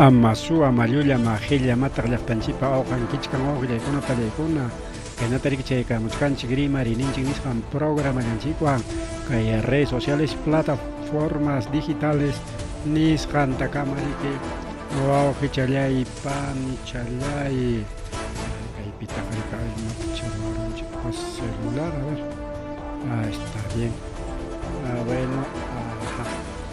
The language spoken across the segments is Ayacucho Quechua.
Ama suwa, ama llulla, ama qilla, amataq llaqtanchikpa awqan kichkan wawqillaykuna pallaykuna. Kaynata riki chaykamuchkanchik rimariyninchik nisqan programallanchikwan kay redes sociales, plataformas digitales nisqantakama riki wawqichallay, panichallay. Kaypitaq riki imatacha ruwarunchik celular, a ver. Ah, está bien. Ah, bueno, ajá.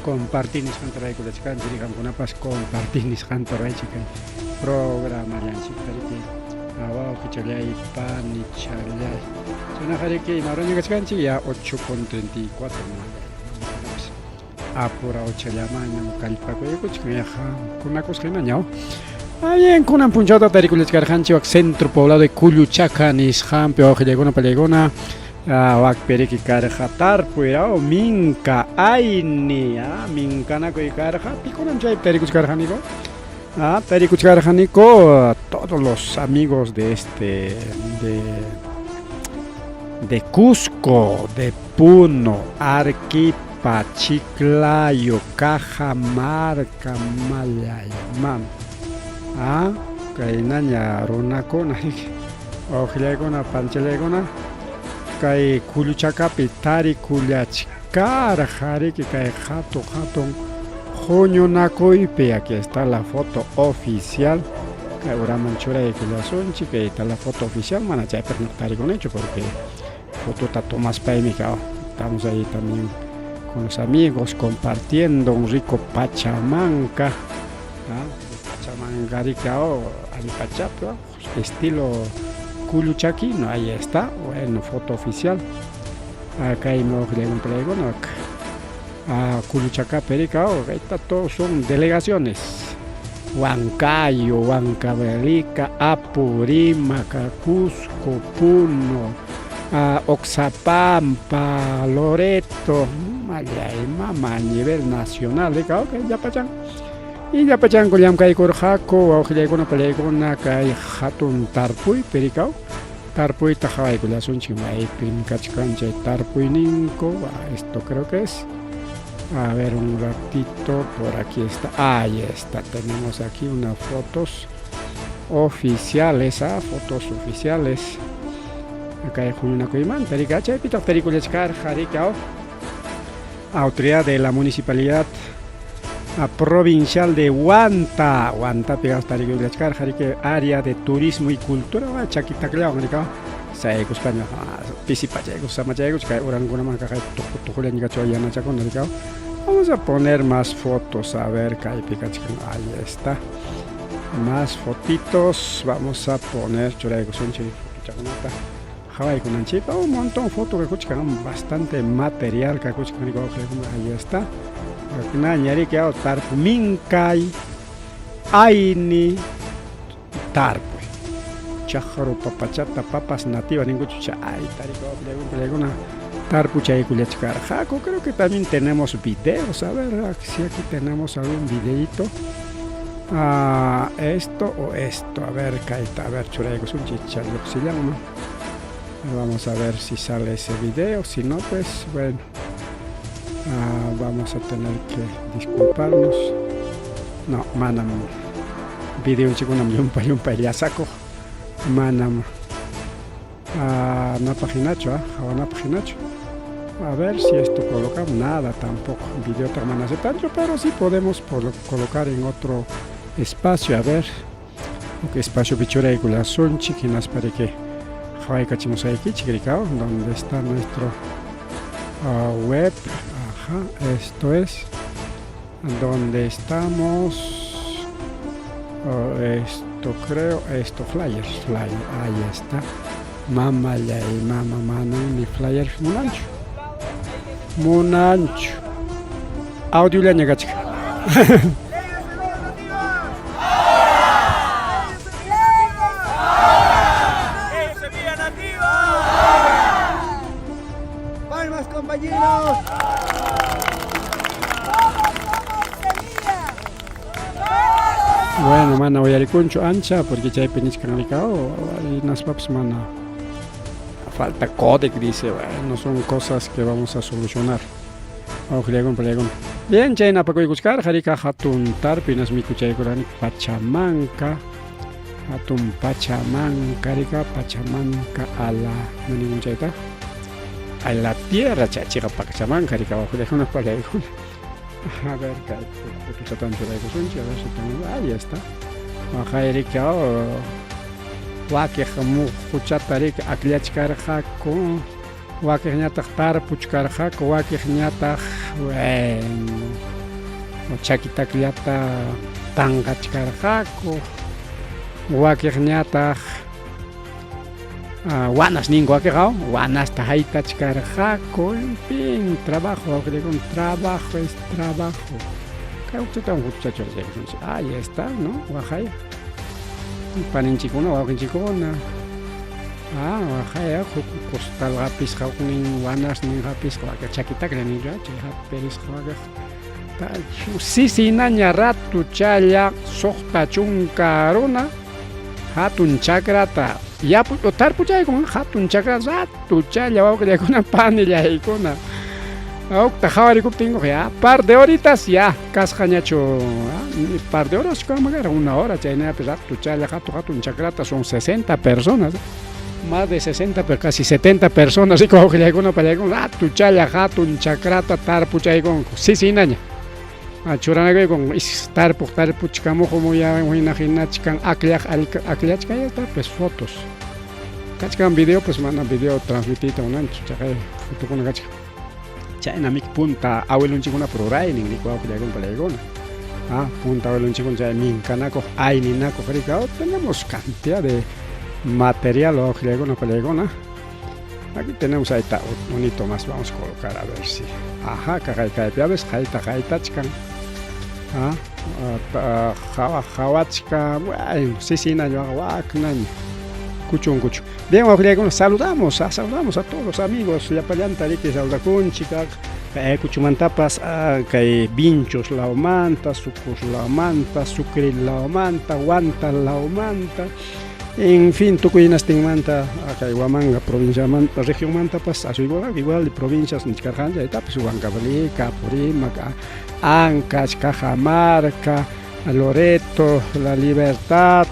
Compartir nisqanta raykulachkanchik, qamkunapas compartir nisqanta raychik kay programallanchikta riki. Wawqichallay, panichallay. Chaynaqa riki ima horaña kachkanchik ya 8:34. Apurawchallamañam kallpakuykuchkan ya kunakusqa hinaña. Allin kunan punchawta tarikullachkarqanchik wak centro poblado de Kulluchaka nisqanpi wawqillaykuna pallaykuna. Wakpi riki karqa tarpuy minka ayni minkanakuy karqa. Pikunam chaypi tarikuchkarqaniku? Tarikuchkarqaniku todos los amigos de este de Cusco, de Puno, Arequipa, Chiclayo, Cajamarca, Mallaymam. Kaynaña runakuna wawqillaykuna panchallaykuna kay Kulluchakapi tarikullachkarqa riki kay hatun hatun huñunakuypi. Aquí está la foto oficial. Kay uraman churaykullasunchik, kay está la foto oficial, mana chaypiq tarikunichu porque fotota tomaspaymi estamos ahí también con los amigos compartiendo un rico pachamanca. Pachamanca riki allipachapi estilo kulluchaquino, ahí está, bueno, foto oficial. Kaymi wawqillaykuna Kulluchakapi riki ahí todos son delegaciones. Huancayo, Huancavelica, Apurímac, Cusco, Puno, Oxapampa, Loreto, Mallaymama a nivel nacional, okay, llapachan. Y llapachanku llamkaykurqaku wawqillaykuna pallaykuna kay hatun tarpuypi rikaw. Tarpuyta qhawaykullasunchik maypim kachkan chay tarpuyninku. Esto creo que es. A ver un ratito, por aquí está. Ahí está, tenemos aquí unas fotos oficiales, fotos oficiales. Acá hay huñunakuymanta, riki, chaypitaq tarikullachkarqa, riki, autoridad de la municipalidad provincial de Huanta, Huantapi tarikullachkarqa, riki, área de turismo y cultura, chakitakllawan, riki, saykuspaña pisipachaykus, samachaykus, kay urankunaman kaqay tuqu tuqullaña kachwan yanachakuna, riki. Vamos a poner más fotos, a ver, kaypi kachkan, ahí está. Más fotitos, vamos a poner, churaykusunchik fotochakunata. Qhawaykunanchikpa un montón foto kakuchkan, bastante material kakuchkan, ahí está. Naña riki tarpu minkay, ayni, tarpuy. Chaqru papachata, papas nativas ninkuchu chayta riki tarpuchaykullachkarqaku. Creo que también tenemos videos, a ver si aquí tenemos algún videito. Esto o esto, a ver, kayta, a ver, churaykusunchik lluqsillanman. Vamos a ver si sale ese video, si no, pues bueno, vamos a tener que disculparnos. No, manam videonchikkunam llumpa llumpay llasakuq, manam napaq hinachu, hawanapaq hinachu. A ver si esto colocamos, nada tampoco, video mana aceptanchu, pero sí podemos colocar en otro espacio, a ver, huk espaciopi churaykullasunchik hinaspa riki qhawaykachimusaykichik rikaw, donde está nuestro web, ajá, esto es donde estamos, esto creo, esto flyers, flyer, ahí está, mamallay, mama, manam ni flyer munanchu, munanchu, audiollaña kachkan. ¡Semilla nativa! ¡Palmas, compañeros! ¡Todos somos semilla! Bueno, mana uyarikunchu ancha porque chaypi nichkan rikaw, hinaspapas mana falta códec, dice, bueno, son cosas que vamos a solucionar. Wawqillaykuna pallaykuna. Bien, chayna apakuykuchkarqa rika hatun tarpi nas mikuchaykurani pachamanka, hatun pachamanka rika pachamanka a la maningun chayta a la tierra chachiqa pachamanka rika wahullaykuna pallaykuna. A ver, kay utuchatan churaykusunchik, a ver si tengo, ahí está. Waqay rika wakiq muhuchata rika akllachkarqaku. Wakiqñataq tarpuchkarqaku, wakiqñataq bueno chaki takllata tanqachkarqaku, wakiqñataq wanas ninku wakiqa wanasta haytachkarqaku, en fin, trabajo wawqillaykum, trabajo es trabajo. Kay hukchatawan huchachu ahí está, ¿no? Waqay paninchikkuna wawqinchikkuna. Ah, waqaya huk costal hapisqa huknin wanasnin hapisqa waka chakitaklla ninchu chay hapirisqa wakaq sisinaña ratuchalla suqta chunka runa hatun chakrata yapu tarpuchaykun hatun chakra ratuchalla wawqillaykuna panillaykuna hukta qhawarikuptinkuqa ya par de horitas ya kasqañachu par de horas kanman karqa una hora chaynapi ratuchalla hatun hatun chakrata son 60 personas más de 60 pero casi 70 personas riku wawqillaykuna pallaykuna ratuchalla hatun chakrata tarpuchaykunku sisinaña churanakuykun tarpuq tarpuchkamuq hina hinachkan akllaq akllachkan ya está pues fotos kachkan video pues mana video transmitiyta munanchu chaqay fotokuna kachkan chaynamik punta awilunchikkunapa ruraynin riku wawqillaykuna pallaykuna punta awilunchikkuna chay minkanakuq ayninakuq rika tenemos cantidad de material wawqillaykuna pallaykuna. Aquí tenemos ahí está un hito más, vamos a colocar a ver si. Ajá, kaqay kaypi a veces qayta qaytachkan. Hawachka, bueno, sisinaña waknaña. Kuchun kuchu. Bien, wawqillaykuna, saludamos, saludamos a todos los amigos, llapallanta riki saludakunchik, Ayacuchomantapas kay Vinchos lawmanta, Sucus lawmanta, Sucre lawmanta, Huanta lawmanta, en fin, tukuy hinastinmanta kay Huamanga provinciamanta, regionmantapas asuykurqaku igual de provincias nichkarqanchik chaytapas Huancavelica, Apurímac, Ancash, Cajamarca, Loreto, La Libertad,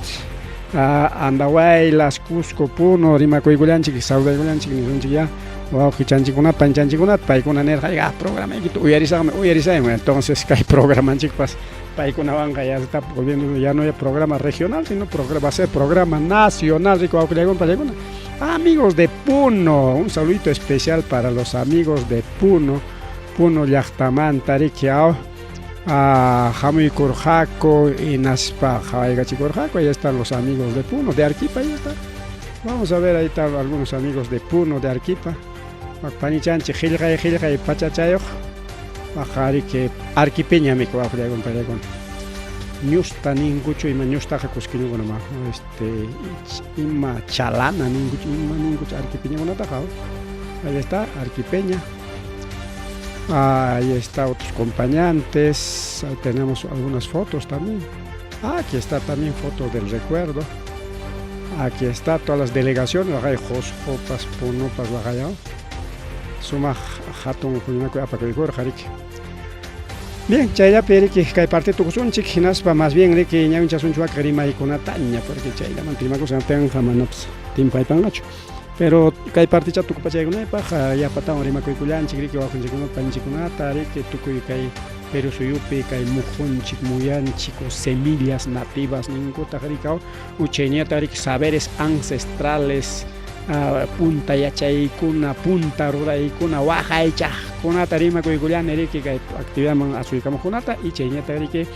Andahuaylas, Cusco, Puno, rimakuykullanchik, saludaykullanchik nisunchik ya wawqichanchikkunata, panichanchikkunata, paykuna nirqa ya programaykita uyarisaqmi, uyarisaymi, entonces kay programanchikpas paykunawanqa ya se está volviendo ya no hay programa regional, sino va a ser programa nacional, rico wawqillaykuna, pallaykuna. Amigos de Puno, un saludito especial para los amigos de Puno, Puno llaqtamanta riki hamuykurqaku hinaspa qhawaykachikurqaku, ahí están los amigos de Puno, de Arequipa, ahí está. Vamos a ver, ahí están algunos amigos de Puno, de Arequipa. Panichanchik qillqay qillqay pachachayuq waqariki Arequipeña miku wawqillaykuna pallaykuna. Ñusta ninkuchu ima ñustaqa cusqueñokuna ma ima chalana ninkuchu ima ninkuchu arequipeñakunataqa. Ahí está Arequipeña. Ahí está otros acompañantes. Ahí tenemos algunas fotos también. Aquí está también foto del recuerdo. Aquí está todas las delegaciones, waqay Qusqupas, Punupas waqayao. Sumaq hatun huñunakuy apakuykurqa riki. Bien, chayllapi riki kay parte tukusunchik hinaspa más bien riki ñawinchasunchik wak rimaykunataña porque chayllamanta rimakusqa tenqa manapas timpu aypanqachu. Pero kay particha tukupachaykunapaq yapatawan rimakuykullanchik riki wawqinchikkunata paninchikkunata riki tukuy kay Perú suyupi kay muhunchik muyanchik o semillas nativas ninkutaq riki uchayñataq riki saberes ancestrales punta yachaykuna, punta ruraykuna, waqaychaqkunata rimakuykullani riki kay actividadman asuykamuqkunata y chayñataq riki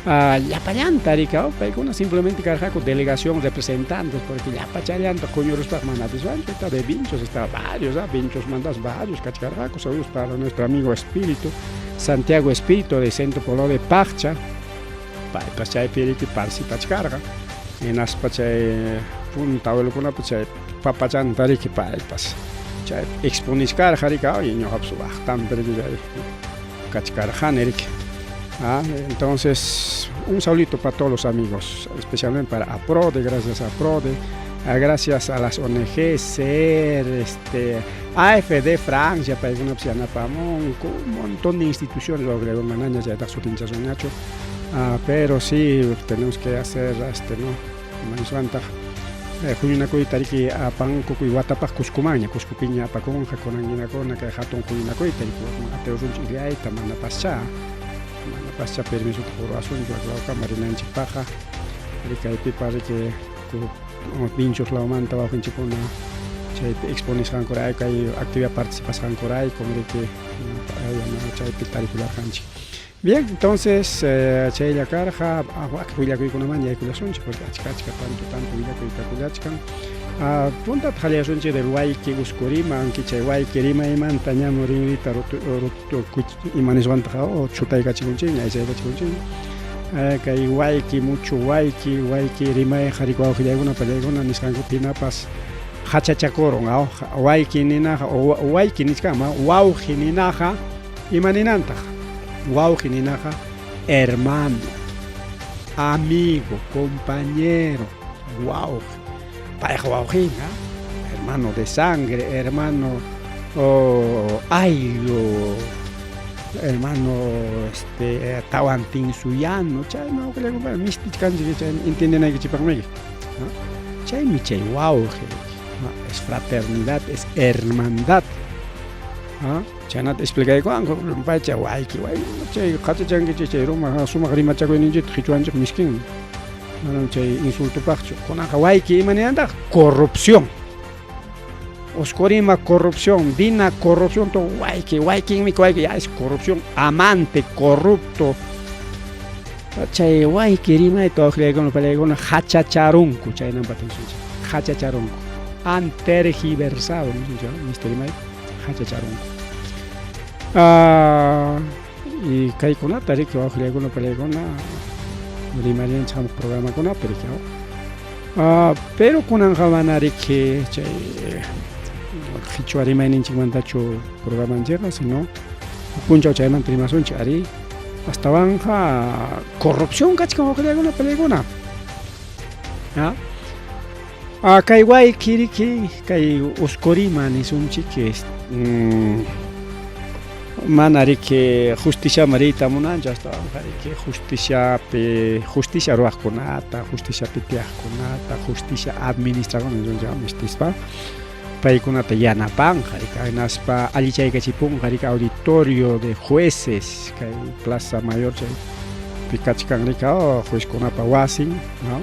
llapallanta riki paykuna simplemente karqaku delegación representantes porque llapachallanta huñuruspaqa mana atiswanchu, está de Vinchos, está varios, Vinchos mandas varios kachkarqaku. Saludos para nuestro amigo Espíritu, Santiago Espíritu de Centro Poblado de Paccha, paypas chaypi riki participachkarqa hinaspa chay punta abuelokunapa chay papachanta riki paypas chay exponishkarqa riki ñuqapas waqtanpi riki chay kachkarqani riki. Entonces, un saludito para todos los amigos, especialmente para APRODE, gracias a APRODE, gracias a las ONG, CER, AFD Francia paykunapas yanapamunku, un montón de instituciones manaña chaytaqa sutinchasunñachu, pero sí tenemos que hacer este no imaniswantaq huñunakuyta riki apanku kuy watapaq Cuscomanña, Cuscopiña apakunqa kunan hinakuna kay hatun huñunakuyta riki atirusunchik illayta manapaschá, manapaschá permisota quruwasunchu waklawkama rinanchikpaqqa, rikaypipa riki Vinchos lawmanta wawqinchikkuna chaypi exponisqankurayku kay actividad participasqankuraykum riki chaypi tarikullarqanchik. Bien, entonces chaylla karqa wak willakuykunaman yaykullasunchik porque achka achka tanto tanto willakuy kakullachkan. Puntata qallayasunchik del wayki Uskurima, aunque chay wayki rimaymanta ñam rinrita ima nisqantaqa chutaykachikunchikña aychaykachikunchikña. Kay wayki mucho wayki wayki rimayqa riki wawqillaykuna pallaykuna nisqankupi hinapas hachachakurun wayki ninaqa wayki nichkanman wawqi ninaqa ima ninantaq wawqi ninaqa hermano, amigo, compañero, wawqi payqa wawqina hermano de sangre, hermano ayllu, hermano este tawantinsuyano chaymi wawqillaykuna mistichkanchik chay entiendenaykichikpaqmi chaymi chay wawqi es fraternidad, es hermandad. Chaynata explicaykuwanku pacha wayki wayki chay qachachankichik chay ruma sumaq rimachakuyninchikta qichwanchik miskinmi manam chay insultopaqchu kunanqa wayki ima ninantaq corrupción Uskurima corrupción, Dina corrupción, to wayki waykinmi wayki ya es corrupción, amante, corrupto. Chay wayki rimayta wawqillaykuna pallaykuna hachacharunku chaynampa tinsunchik hachacharunku han tergiversado nisunchik misti rimay hachacharunku. Y kaykunata riki wawqillaykuna pallaykuna rimarianchik hamuq programakunapi riki. Pero kunanqa mana riki chay qhichwa rimayninchikmantachu programanchikqa sino huk punchaw chaymanta rimasunchik arí astawanqa corrupción kachkan wawqillaykuna pallaykuna. Kay wayki riki kay Uskurima nisunchik mana riki justiciaman riyta munanchu astawanqa riki justiciapi justicia ruwaqkunata justiciapi tiyaqkunata justicia administraqkuna nisunchik mistispa paykunata yanapanqa riki hinaspa allichaykachipunqa riki auditorio de jueces kay Plaza Mayor chaypi kachkan riki juezkunapa wasin no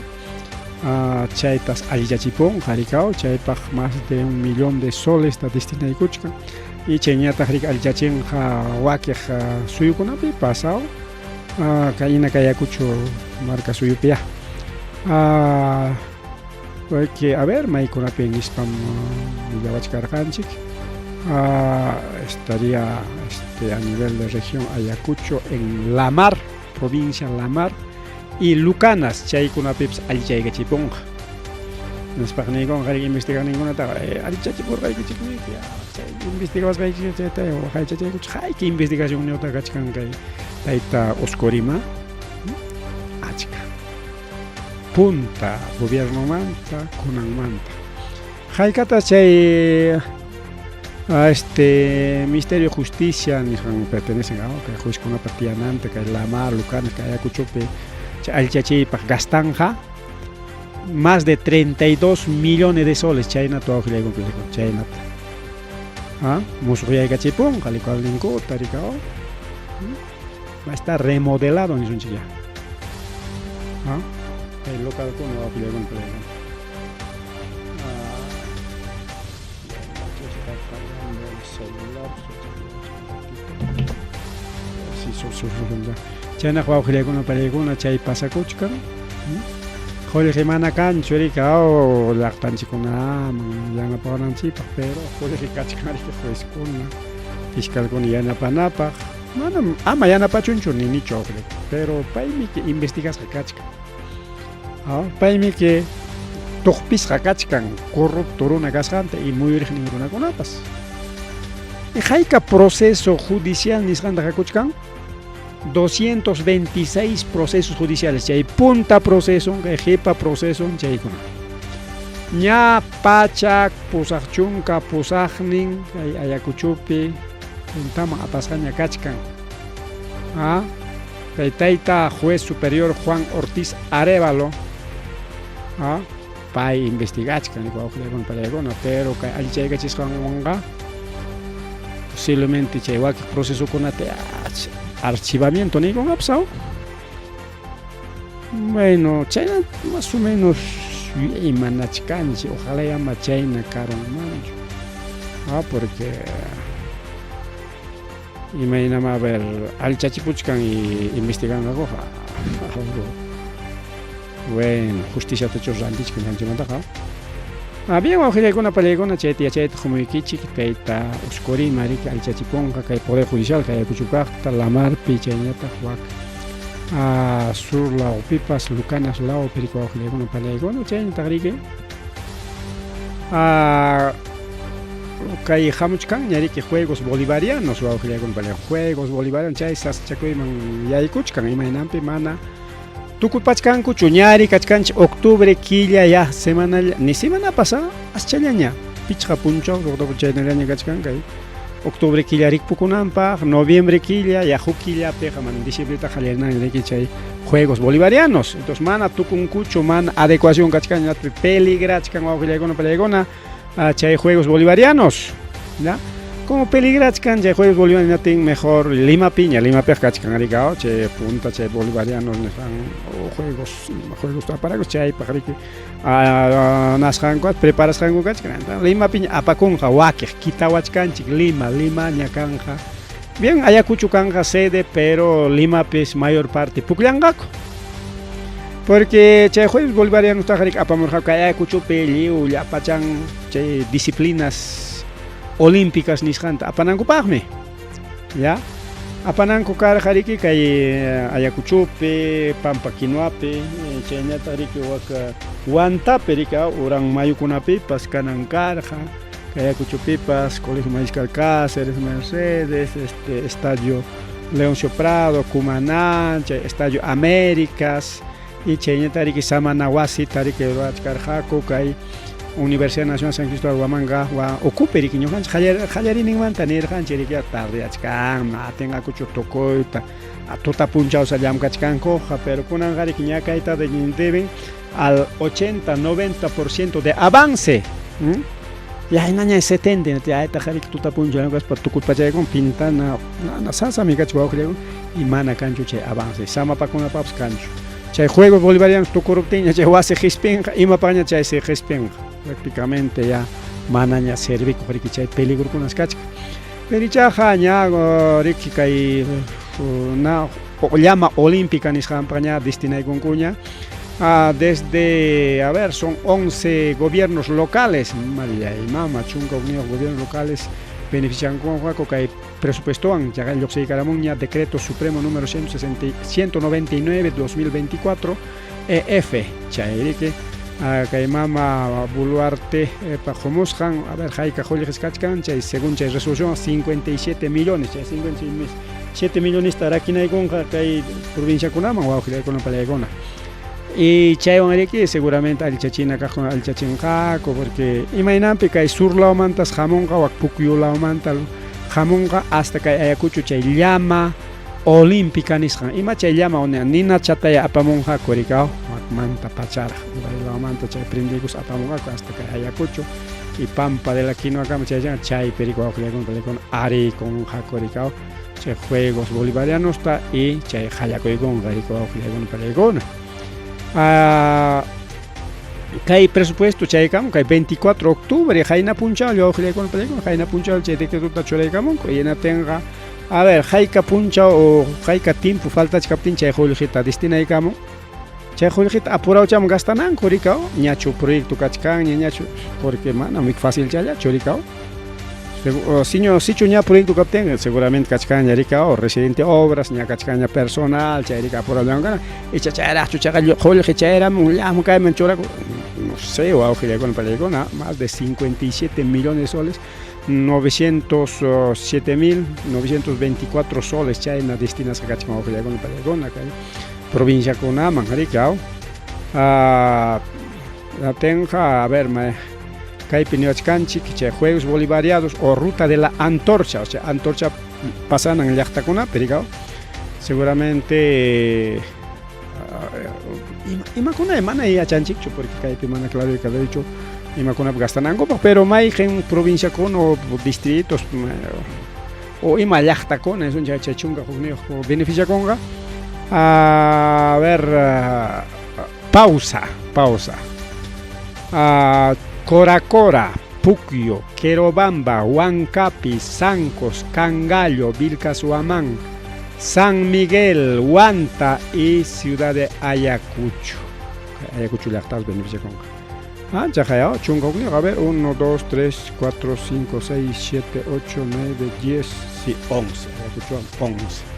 chaytas allichachipunqa riki chaypaq más de 1 millón de solesta destinaykuchkan y chayñataq riki allichachinqa wakiq suyukunapipas kay ina kay Ayacucho marka suyupiya. Porque a ver maykunapi nispam willawachkarqanchik estaría este a nivel de región Ayacucho en La Mar, provincia La Mar y Lucanas chaykunapipas allichaykachipunqa. Nispaq niykunqa investigadninkunataqa allichachipurqaykichikmi chay investigawasqaykichik chayta waqaychachaykuchik hayka investigacionniyuqta kachkan kay tayta Uskurima achka punta gobiernomanta kunanmanta haykata chay este Ministerio de Justicia nisqan pertenecen kay juezkunapa tiyananta kay La Mar, Lucanas, kay Ayacuchopi chay allichachiypaq gastanja más de 32 millones de soles chaynata wawqillaykuna chaynata musuqyaykachipunqa localninkuta rika va a estar remodelado nisunchik ya kay localkuna wawqillaykuna está fallando el celular chaynaqa wawqillaykuna pallaykuna chay pasakuchkan qullqi mana kanchu riki llaqtanchikkunaman yanapawananchikpaq pero qullqi kachkan riki juezkuna fiscalkuna yanapanapaq manam ama yanapachunchu ninichu wawqillaykuna pero paymi investigasqa kachkan paymi tuqpisqa kachkan corrupto runa kasqanta y muyuriqnin runakunapas. Y hayka proceso judicial nisqanta hakuchkan 226 procesos judiciales chay punta proceso kay qipa proceso chaykuna. Ña 188 kay Ayacuchopi puntaman apasqaña kachkan. ¿Ah? Kay tayta juez superior Juan Ortiz Arévalo, ¿ah? Pay investigachkan wawqillaykuna palaykuna, pero kay allichaykachisqanwanqa posiblemente chay wakiq procesokunata archivamiento niykunqapas, aw. Bueno, chayna más o menos yuyaymanachkanchik, ojalá ama chayna karunmanchu. Ah, porque imaynama, a ver, allichachipuchkan y investiganqakuqa. Bueno, justiciatachu rantichkan kanchimantaqa. Ah, bien, wawqillaykuna palaykuna, chayta yachayta qumuykichik, tayta Oscorima riki allichachipunqa kay Poder Judicial kay Ayacucho kaqta, Lamarpi chaynataq wak sur lawpipas, Lucanas lawpi riki wawqillaykuna palaykuna, chaynataq riki kay hamuchkanña riki Juegos Bolivarianos, wawqillaykuna palaykuna, Juegos Bolivarianos chay sasachakuyman yaykuchkan, imaynanpi mana tukupachkankuchu, ñari kachkanchik octubre killa ya semanalla, ni semanapas aschallaña, 5 punchaw suqta chaynallaña kachkan kay octubre killa rikpukunanpaq, noviembre killa ya huk killapiqa mana diciembreta qallarinaña riki chay Juegos Bolivarianos. Entonces mana tukunkuchu, mana adecuación kachkan, peligrachkan wawqillaykuna palaykuna chay Juegos Bolivarianos, ¿ya? Como peligrachkan chay Juegos Bolivarianos, mejor Limapiña, Limapiq kachkan rikao, chay punta chay Bolivarianos nisqan juegos aparakos chaypaq riki nasqanku preparasqanku kachkan, Limapiña apakunqa wakiq kitawachkanchik Lima, Limaña kanja. Bien, Ayacucho kanja sede, pero Limapis mayor parte pukllanqaku. Porque chay Juegos Bolivarianos riki apamurqaku kay Ayacuchopi lliw llapachan chay disciplinas olímpicas nisqanta apanankupaqmi. Ya? Apananku karqa riki kay Ayacuchopi, Pampa Quinoapi, chaynataq riki wak Huantapi riki uran mayukunapipas kanan karqa, kay Ayacuchopipas Colegio Mariscal Cáceres, Mercedes, Estadio Leoncio Prado, Cumaná, chay Estadio Américas, y chaynata riki samana wasita riki rurachkarqaku kay Universidad Nacional San Cristóbal Huamanga wa ukupi riki ñuqanchik qallariyninmanta nirqanchik riki tardeyachkan, atinqakuchu tukuyta, tuta punchawsa llamkachkankuqa, pero kunanqa riki ña kayta deben al 80, 90% de avance. Ya hinaña 70, chaytaqa riki tuta punchaw llamkaspa tukuypachaykun pintana sasami kachkan wawqillaykuna y mana kanchu chay avance, samapakunapapas kanchu. Chay Juegos Bolivarianos tukuruptinña chay wasi qispinqa, imapaqña chay si qispinqa, prácticamente ya manaña servikuq riki chay peligrokunas kachkan. Pero ichaqa ña riki kay na llama olímpica nisqanpaq ña destinaykunkuña desde, a ver, son 11 gobiernos locales, María y mama, 11 gobiernos locales beneficiankunqaku kay presupuestowan, chaqa lluqsiykaramunña decreto supremo número 199 2024 EF, chay riki kay mama Boluarte pa qumusqan, a ver, hayka qullqis kachkan, chay según chay resolución 57 millones, chay 57 millones rakinaykunqa kay provinciakunaman wawqillaykuna palaykuna. Y chaywan riki seguramente allichachina kaqkuna allichachinqaku, porque imaynanpi kay sur lawmantas hamunqa wak Puquio lawmanta hamunqa hasta kay Ayacucho chay llama olímpica nisqan, ima chay llama nina chataya apamunqaku rikaw wakmanta pacharaq uray lawmanta chay prendikus apamunqaku hasta kay Ayacucho y Pampa de la Quinoakama chay chaypi riki wawqillaykuna palaykuna arikunqaku rikaw chay Juegos Bolivarianosta y chay qallakuykunqa riki wawqillaykuna palaykuna. Kay presupuesto chaykamun kay 24 de octubre qayna punchaw wawqillaykuna palaykuna qayna punchaw chay decretota churaykamunku hinaptinqa, a ver, hayka punchaw o hayka tiempo faltachkaptin chay qullqita destinaykamun, chay qullqita apurawchaman gastananku rikaw, ñachu proyecto kachkanña ñachu, porque mana fácil challachu rikaw. Sichu ña proyecto kaptin seguramente kachkanña rikaw, residente obras, ña kachkanña personal, chay rika apurawllankana, icha chayraqchu chaqa qullqi chayramun llamu kayman churaku, no sé, wawqillaykuna palaykuna, más de 57 millones de soles, 907.924 soles chayna destinasqa kachkan wawqillaykuna palaykuna kay provinciakunaman rikaw. Hinaptinqa, a ver, kaypi niwachkanchik chay Juegos Bolivarianos o Ruta de la Antorcha, o sea, antorcha pasanan llaqtakunapi, rikaw. Seguramente imakuna mana yachanchikchu porque kaypi mana claro kadachu imakunapi gastanankupaq, pero mayqin provinciakuna o distritos o ima llaqtakuna chay chay 11 beneficiakunqa. A ver, pausa, pausa. Coracora, Pucyo, Querobamba, Huancapi, Sancos, Cangallo, Vilcashuamán, San Miguel, Huanta y Ciudad de Ayacucho. Ayacucho llaqtas beneficiakunqa. Chaqaya, 11, a ver, 1, 2, 3, 4, 5, 6, 7, 8, 9, 10, sí, 11. Ayacucho 11.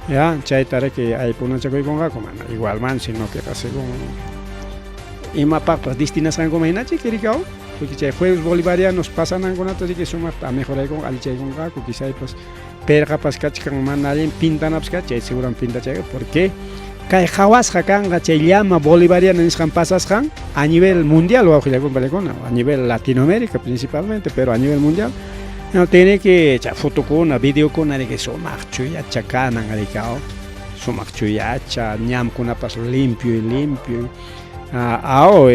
Ya, chayta riki aypunachakuykunqaku, mana igual man, sino que según imapaqpas destinasqankuman hinachik rikaw, porque chay Juegos Bolivarianos pasanankunata riki sumaqta mejoraykunqa, allichaykunqaku, quizaypas perqapas kachkan mana allin pintanapas kachkan, chay seguran pintachayqa, porque kay qhawasqa kanqa chay llama bolivariana nisqan pasasqan a nivel mundial, wawqillakuna paykuna, a nivel Latinoamérica principalmente, pero a nivel mundial. No, tiene que chay fotokuna, videokuna riki sumaq chuyacha kanan rikaw, sumaq chuyacha, ñankunapas limpio y limpio. Aw,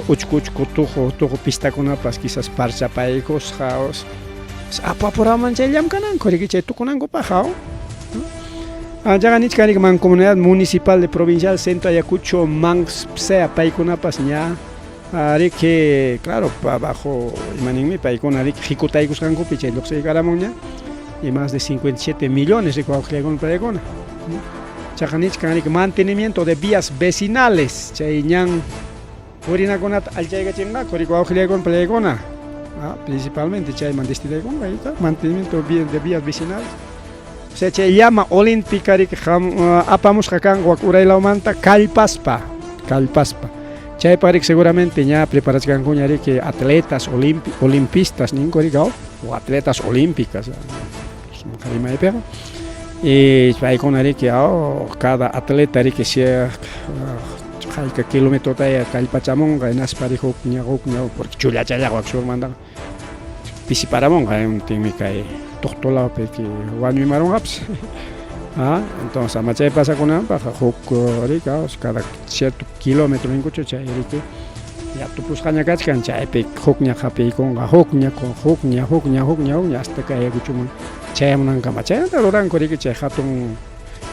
uchku uchku tuqu tuqu pistakunapas quizás parchapaykusqa, apu apuraman chay llamkananku riki chay tukunankupaq, aw. Chaqa nichkan riki Mancomunidad Municipal de Provincial Centro Ayacucho, MANSPSEA, paykunapas ña riki, claro, bajo imaninmi paykuna riki hikutaykusqankupi chay lluqsiykaramunña y más de 57 millones riki wawqillakuna paykuna. Chaqa nichkan riki mantenimiento de vías vecinales, chay ñan purinakunata allichaykachinqaku riki wawqillakuna paykuna. Principalmente chayman destinaykunqa, ahí está, mantenimiento de vías vecinales. O sea, chay llama olímpica riki apamusqa kanqa wak uraylawmanta kallpaspa, kallpaspa. Chaypaq riki seguramente ña preparachkankuña riki atletas olimpistas ninku riki, o atletas olímpicas rimaypiqa. Y paykuna riki, cada atleta riki hayka kilometrotaya kallpachamunqa hinaspa riki hukña hukña, porque chullachallaqa wak surmantaqa pisiparamunqa, tinmi kay tuqtulawpi wañuymarunqapas. Entonces ama chay pasakunanpaq huk riki cada cierto kilómetro ninkuchu chay riki ya tupusqaña kachkan, chaypi hukña hapiykunqa, hukña hukña hukña hukña hukña hasta kay Ayacuchoman chayamunankama. Chaynata ruranku riki chay hatun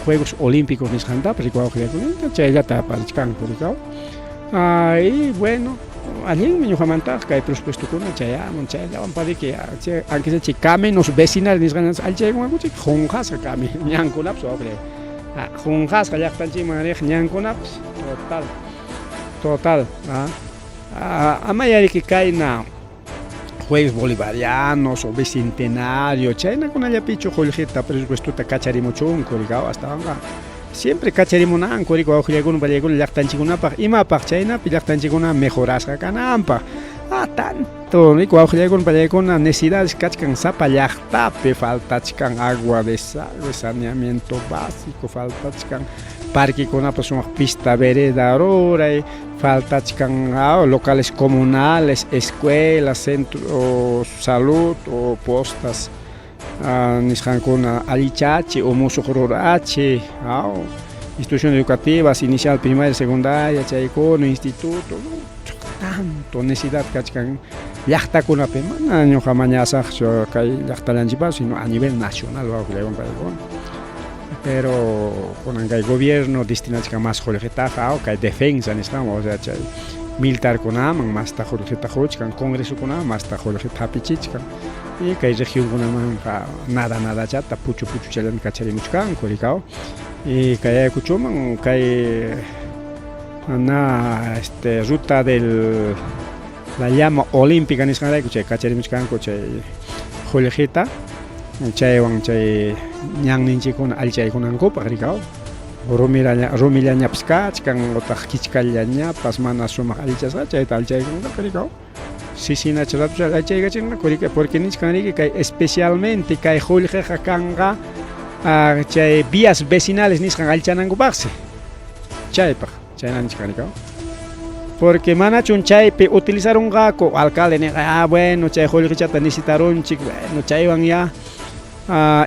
Juegos Olímpicos nisqantapas riki wawqillakuna chayllata aparichkanku riki. Y bueno, allinmi ñuqamantaqa kay presupuestokuna chayamun, chayllawan riki aunque sea chay caminos vecinales nisqan allichaykunqaku qunqasqa ñankunapas wawqillakuna. Qunqasqa llaqtanchikman riq ñankunapas, total, total. Ama riki kayna Juegos Bolivarianos o Bicentenario, chaynakunallapichu qullqita presupuestota kacharimuchunku rikaw, astawanqa siempre kacharimunanku riki wawqillakuna pallaykuna llaqtanchikkunapaq, imapaq chaynapi llaqtanchikkuna mejorasqa kananpaq. Tanto riki wawqillakuna pallaykuna necesidades kachkan sapa llaqtapi, faltachkan agua desagüe, saneamiento básico, faltachkan parquekunapas sumaq pista vereda ruray, faltachkan locales comunales, escuelas, centro salud o postas nisqankuna allichachi o musuq rurachi, instituciones educativas, inicial, primaria, secundaria, chaykuna, instituto, tanto necesidad kachkan llaqtakunapi, mana ñuqa mañasaqchu kay llaqtallanchikpas, sino a nivel nacional wawqillakuna paykuna. Pero kunan kay gobierno destinachkan más qullqitaqa kay defensa nisqan, o sea, chay militarkunaman masta qullqita quchkan, congresokunaman masta qullqita hapichichkan, y kay regionkunamanqa nada nadachata puchu puchuchallata kacharimuchkanku rikaw. Y kay Ayacuchoman kay na ruta del la llama olímpica nisqanrayku chay kacharimuchkanku chay qullqita, chaywan chay ñanninchikkuna allichaykunankupaq rikaw. Rumillañapas kachkan utaq kichkallañapas mana sumaq allichasqa chayta allichaykunqaku rikaw. Sisinacha ratucha allichaykachinqaku riki, porque nichkan riki kay especialmente kay qullqiqa kanqa chay vías vecinales nisqan allichanankupaqsi, chaypaq chayna nichkan rikaw. Porque manachun chaypi utilizarunqaku alcalde ninqa, ah bueno chay qullqichata necesitarunchik, bueno chaywan ya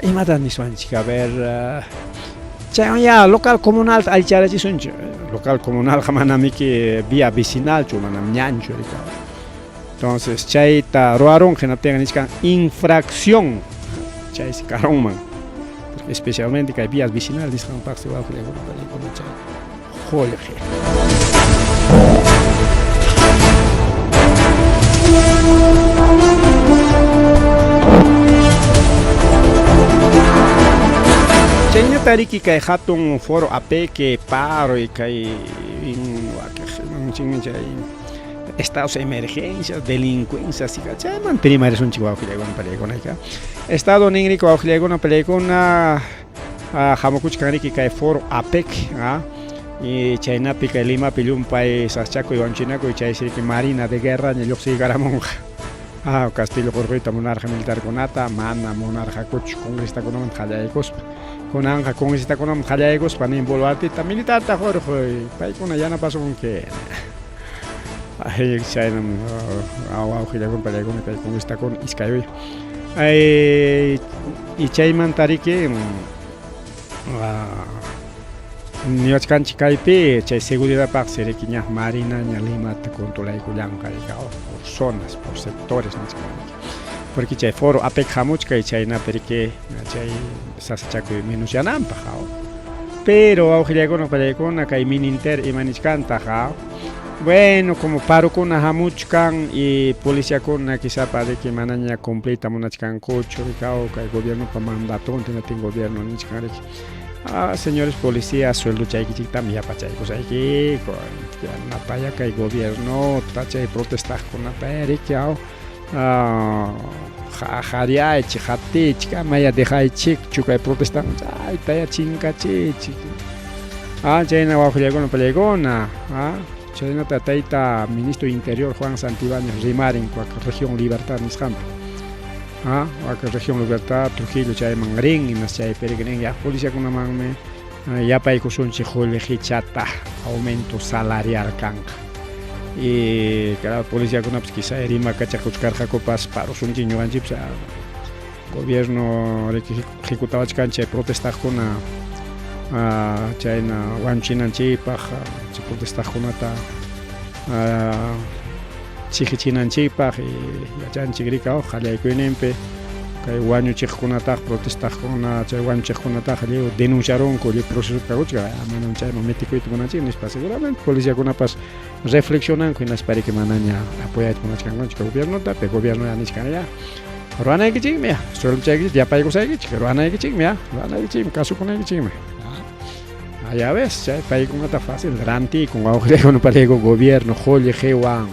imata niswanchik, a ver chaywan ya local comunalta allicharachisunchik. Local comunalqa manamiki vía vecinalchu, manam ñanchu rika. Entonces chayta ruwarunqa hinaptinqa nichkan infracción chaysi karunman. Porque especialmente kay vías vecinal nisqanpaqsi wawqillakuna panikuna chay qullqi. Chayñata riki kay hatun foro APEC paro y kay chay estados de emergencia, delincuencia, chaymanta rimarisunchik wawqillaykuna pariykuna. Estado ninriki wawqillaykuna pariykuna hamukuchkan riki kay foro APEC y chaynapi kay Limapi llumpay saschakuy wañuchinakuy chaysi riki marina de guerra ña lluqsiykaramunqa. Castillo qurquyta munarqa militarkunata mana munarqakuchu congresistakunamanta qallaykuspa. Kunanqa congresistakunamanta qallaykuspa nin Boluarteta militarta qurquy paykuna yanapasunki. Ay, chaynam wawqillakuna pallaykuna kay congresistakuna iskay uya. Ay, y chaymanta riki niwachkanchik kaypi chay seguridadpaqsi riki ña marinaña Limata controlaykullanqa riki por zonas, por sectores nichkan riki. Porque chay foro APEC hamuchka y chaynapi riki chay sasachakuy menosyananpaq. Pero wawqillaykuna pallaykuna kay Mininter ima nichkantaq bueno, como parokuna hamuchkan y policiakuna quizapa riki manaña cumpliyta munachkankuchu rikaw kay gobiernopa mandatonta hinaptin gobierno nichkan riki señores policías sueldochaykichiktami yapachaykusaykiku yanapaya kay gobiernota chay protestaqkunata riki qariaychik qatiychik amaya dejaychikchu kay protestan chaytaya chinkachiychik. Chayna wawqillaykuna pallaykuna chaynata tayta ministro interior Juan Santibáñez rimarin wak región Libertad nisqanpi. Wak región Libertad Trujillo chayman rin hinas chaypi riki nin ya policiakunamanmi yapaykusunchik qullqichata aumento salarial kanqa. Y claro policiakunapas quizá rimakachakuchkarqakupas parusunchik ñuqanchikpas gobierno riki ejecutawachkan chay protestaqkuna chayna wañuchinanchikpaq chay protestaqkunata chiqichinanchikpaq y yachanchik rika qallaykuyninpi kay wañuchiqkunataq protestaqkuna chay wañuchiqkunataqa lliw denunciarunku lliw procesopi kakuchkan manam chayman metikuyta munanchik nispa seguramente policiakunapas reflexionanku hinaspa riki manaña apoyayta munachkankuchu gobiernota pero gobierno ya nichkan ya ruwanaykichikmi ya sueldochaykichik yapaykusaykichik ruwanaykichikmi ya ruwanaykichikmi kasukunaykichikmi. Ya ves chay paykunata fácil rantikun wawqillaykuna palayku gobierno qullqiwan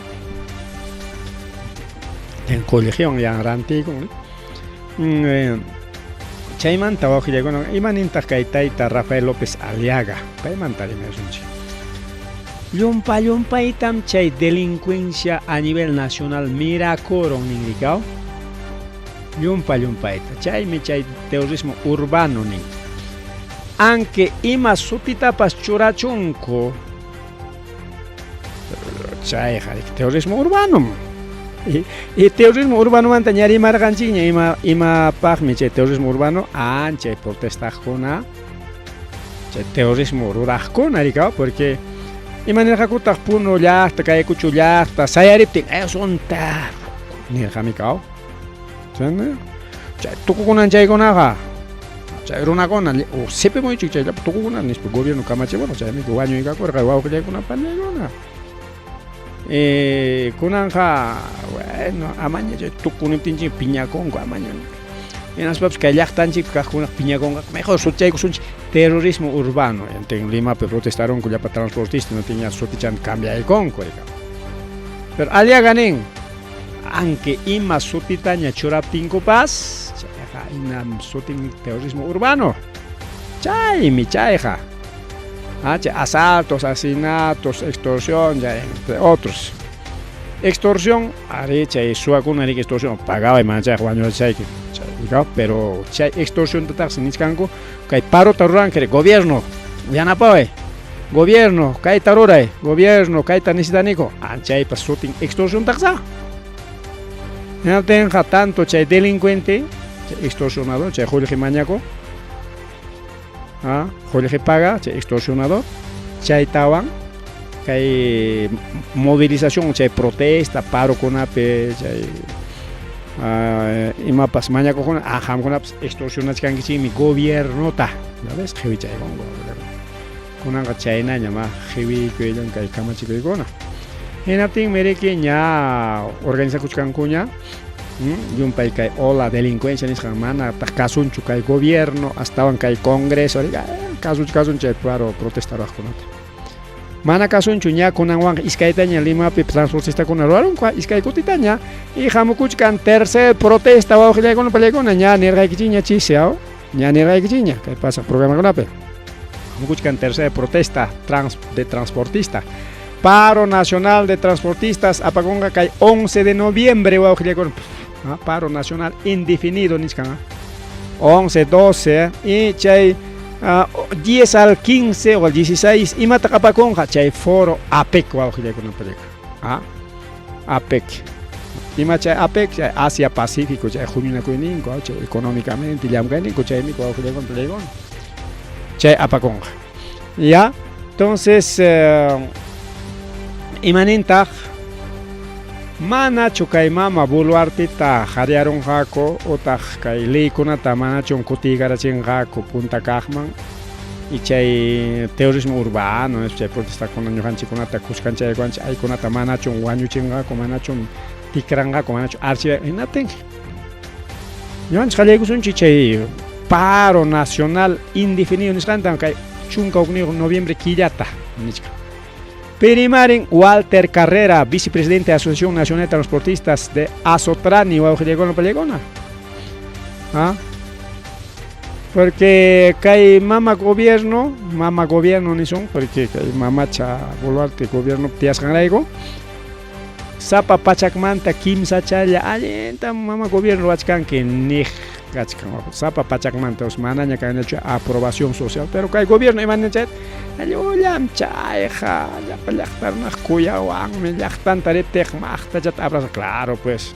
qullqiwan ya rantikun. Chaymanta wawqillaykuna imanintaq kay tayta Rafael López Aliaga paymanta rimasunchik. Llumpa llumpaytam chay delincuencia a nivel nacional mirakuron ninrikaw. Llumpa llumpayta chaymi chay terrorismo urbano nin. Aunque ima sutitapas churachunku chayqa terrorismo urbano. Y terrorismo urbanomanta ña rimarqanchikña imapaqmi chay terrorismo urbano chay protestaqkuna chay terrorismo ruraqkuna rikaw porque imanirqakutaq Puno llaqta Ayacucho llaqta sayariptin asunta nirqami kaw. Chay tukukunan chaykunaqa chay runakuna sipimuychik chayllapi tukukuna nispa gobierno kamachiwarqa chaymi wañuykakurqa wawqillaykuna paniykuna. Kunanqa bueno amaña chay tukuniptinchik piñakunku amaña. Hinaspapas kay llaqtanchikpi kaqkunaqa piñakunqaku mejor sutichaykusunchik terrorismo urbano en Limapi protestarunku llapa transportista hinaptin sutichanta cambiaykunku rika. Pero Aliaga nin aunque ima sutitaña churaptinkupas chayqa inam sutin terrorismo urbano chaymi chayqa chay asaltos, asesinatos, extorsión, entre otros. Extorsión, ari chay suwakuna riki extorsión pagaway mana chayqa wañurachayki chay pero chay extorsión tataqsi nichkanku kay parota ruranki gobierno yanapaway. Gobierno, kayta ruray, gobierno, kayta necesitaniku. Anchaypa sutin extorsión taqsa. Hinaptinqa tanto chay delincuente, chay extorsionador, chay qullqi mañakuq, qullqi paga, chay extorsionador, chaytawan kay movilización, chay protesta, parokunapi, chay imapas mañakuqkuna, qamkunapas extorsionachkankichikmi gobiernota. Ya ves, qhiwichaykunku. Kunanqa chaynañam qhiwikuyllan kay kamachikuykuna. Hinaptinmi riki ña organizakuchkankuña llumpay kay ola delincuencia nisqan manataq kasunchu kay gobierno astawan kay congreso kasunchu kasunchu chay paro protesta ruwaqkunata. Mana kasunchu ña kunanwanqa iskaytaña Limapi transportistakuna ruwarunku iskay kutitaña y hamukuchkan tercer protesta wawqillaykuna pallaykuna ña nirqaykichikña chisi ña nirqaykichikña kay pasaq programakunapi. Hamukuchkan tercer protesta de transportista. Paro nacional de transportistas apakunqa kay 11 de noviembre wawqillaykuna. Paro nacional indefinido nichkan. 11, 12 y chay 10 al 15 o al 16 imataq apakunqa chay foro APEC wawqillaykuna pallaykuna. APEC. Ima chay APEC chay Asia Pacífico chay huñunakuyninku chay económicamente llamkayninku chaymi wawqillaykuna pallaykuna. Chay apakunqa. Ya, entonces imanintaq manachu kay mama Boluarteta qaryarunqaku utaq kay leykunata manachun kutiykarachinqaku punta kaqman y chay terrorismo urbano chay protestakuna ñuqanchikkunata kuskanchaykuwanchik aykunata manachun wañuchinqaku manachun tikranqaku manachu archiva hinaptin ñuqanchik qallaykusunchik chay paro nacional indefinido nisqantam kay 11 noviembre killata nichkan. Perimarin Walter Carrera, vicepresidente de Asociación Nacional de Transportistas de Asotrani, wawqillaykuna pallaykuna. Porque kay mama gobierno nisun, porque kay mamacha Boluarte gobierno tiyasqanrayku, sapa pachakmanta kimsachalla allintam mama gobierno ruwachkanki niq kachkan, sapa pachakmanta manaña kanñachu aprobación social, pero kay gobierno imanin chay allullam chayqa llapa llaqta runaq kuyawanmi llaqtanta riptiq maqtachata abraza, claro pues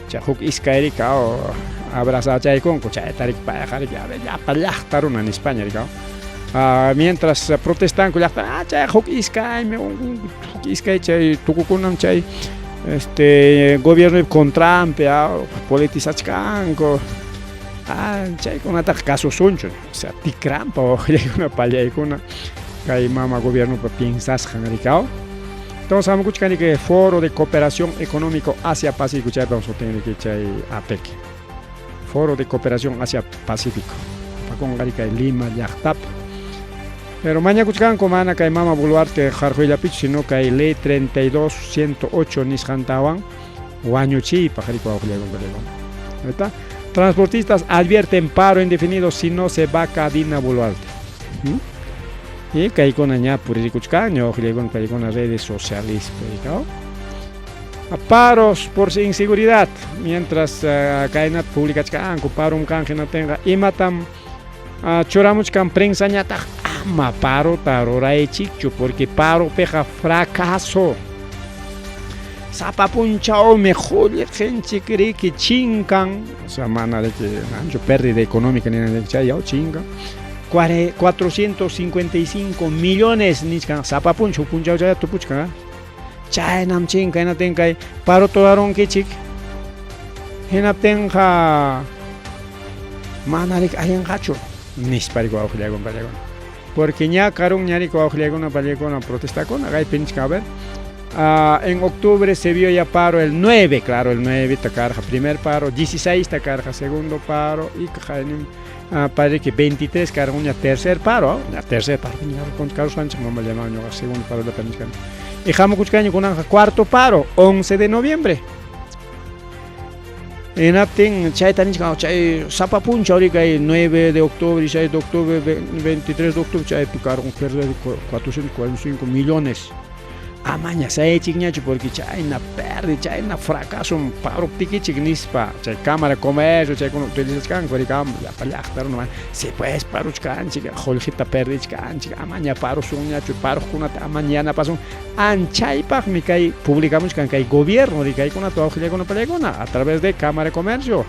chay huk iskayrika abrazachaykunku chayta riki payqa riki llapa llaqta runa nispaña riki mientras protestanku llaqta chay huk iskaymi huk iskay chay tukukunam chay gobierno contranpi politizachkanku chaykunataqa kasusunchu, o sea tikranpa wawqillaykuna pallaykuna kay mama gobiernopa piensasqan rikaw. Entonces hamukuchkan riki Foro de Cooperación Económico Asia Pacífico chaypam sutin riki chay APEC. Foro de Cooperación Asia Pacífico. Apakunqa riki kay Lima llaqtapi. Pero mañakuchkanku mana kay mama Boluarte qarquyllapichu, sino kay ley 32-108 nisqantawan wañuchiypaq riki wawqillaykuna pallaykuna. ¿Está? Transportistas advierten paro indefinido si no se vaca Dina Boluarte. Y kaykuna ña puririkuchkan, wawqillaykuna pallaykuna redes sociales. Paros por inseguridad, mientras kaynata publicachkanku parom kan hinaptinqa imatam churamuchkan prensañataq ama parota ruraychikchu porque paropiqa fracaso. Sapa punchawmi qullqinchik riki chinkan, o sea mana riki ancho pérdida económica nina chay yaw chinkan. 455 millones nichkan sapa punchaw punchaw chay tupuchkan. Chaynam chinkan hinaptin kay parota rurarunkichik hinaptinqa mana riki allinqachu nispa riki wawqillaykuna pallaykuna. Porque ña karunña riki wawqillaykuna pallaykuna protestakuna kaypi nichkan a ver. En octubre se vio ya paro el 9, claro, el 9 takarqa primer paro, 16 takarqa segundo paro y parece que 23 karqa ña tercer paro, ña tercer paro, ña segundo paro la y hamukuchkaña kunanqa cuarto paro, 11 de noviembre. Hinaptin chayta nichkan chay sapa punchaw riki kay 9 de octubre, 6 de octubre, 23 de octubre chaypi karqun pérdida de 445 millones. Amaña sayaychikñachu porque chayna perdi, chayna fracasom paruptikichik nispa chay Cámara de Comercio chaykuna utilizachkanku rikam llapa llaqta runa si pues paruchkanchik qullqita perdichkanchik amaña parusunñachu paruqkunata amaña yanapasun anchaypaqmi kay publicamuchkan kay gobierno rikaykunata wawqillaykuna pallaykuna a través de Cámara de Comercio.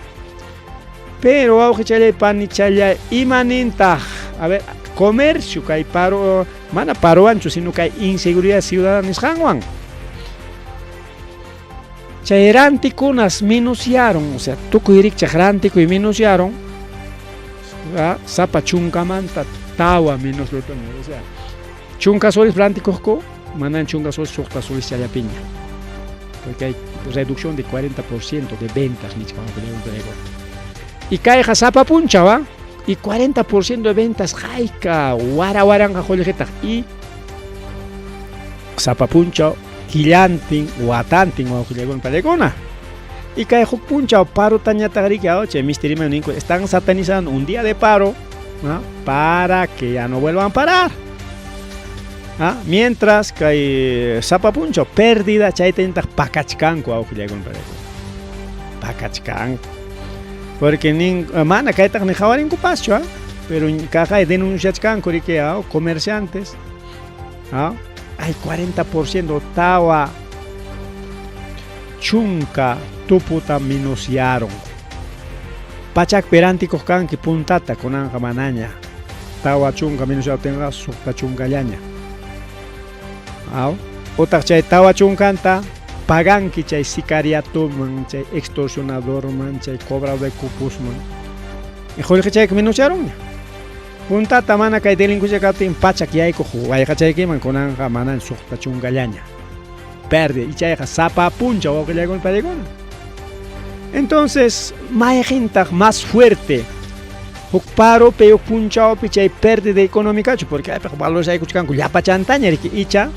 Pero wawqichallay panichallay ima nintaq a ver comercio kay paro mana parowanchu sino kay inseguridad ciudadana nisqanwan chay rantikunas minuciaron o sea tukuy rikchaq rantikuy minuciaron sapa chunkamanta tawa minus o sea chunka soles rantikuqku manan chunka soles suqta soles challapiña porque hay reducción de 40% de ventas nichkan y kayqa sapa punchaw ¿ah? Y 40% de ventas hayka wara waranqa qullqitaq y sapa punchaw killantin watantin wawqillaykuna pallaykuna y kay huk punchaw parotañataq riki chay misterima ninku están satanizando un día de paro, ¿no? Para que ya no vuelvan a parar. ¿Ah? Mientras kay sapa punchaw pérdida chaytañataq pakachkanku wawqillaykuna pallaykuna pakachkanku porque nin mana kaytaq ni qhawarinkupaschu, ¿ah? Pero kaqay denunciachkanku riki, ¿ah? Comerciantes, ¿ah? Hay 40% tawa chunka tuputa minuciaron pachakpi rantikuq kanki puntata kunanqa manaña tawa chunka minuciaptinqa suqta chunkallaña aw utaq chay tawa chunkanta paganki chay sicariatoman chay extorsionadorman chay cobrador de cupusman y qullqichayka minuciarunña puntata mana kay delincuencia kaptin pachak yaykuq wayqachaykiman kunanqa manan suqta chunkallaña perde y chayqa sapa punchaw wawqillaykuna pallaykuna. Entonces mayqintaq más fuerte huk paropi huk punchawpi chay pérdida económicachu porque aypaq valorizaykuchkanku llapachantaña riki icha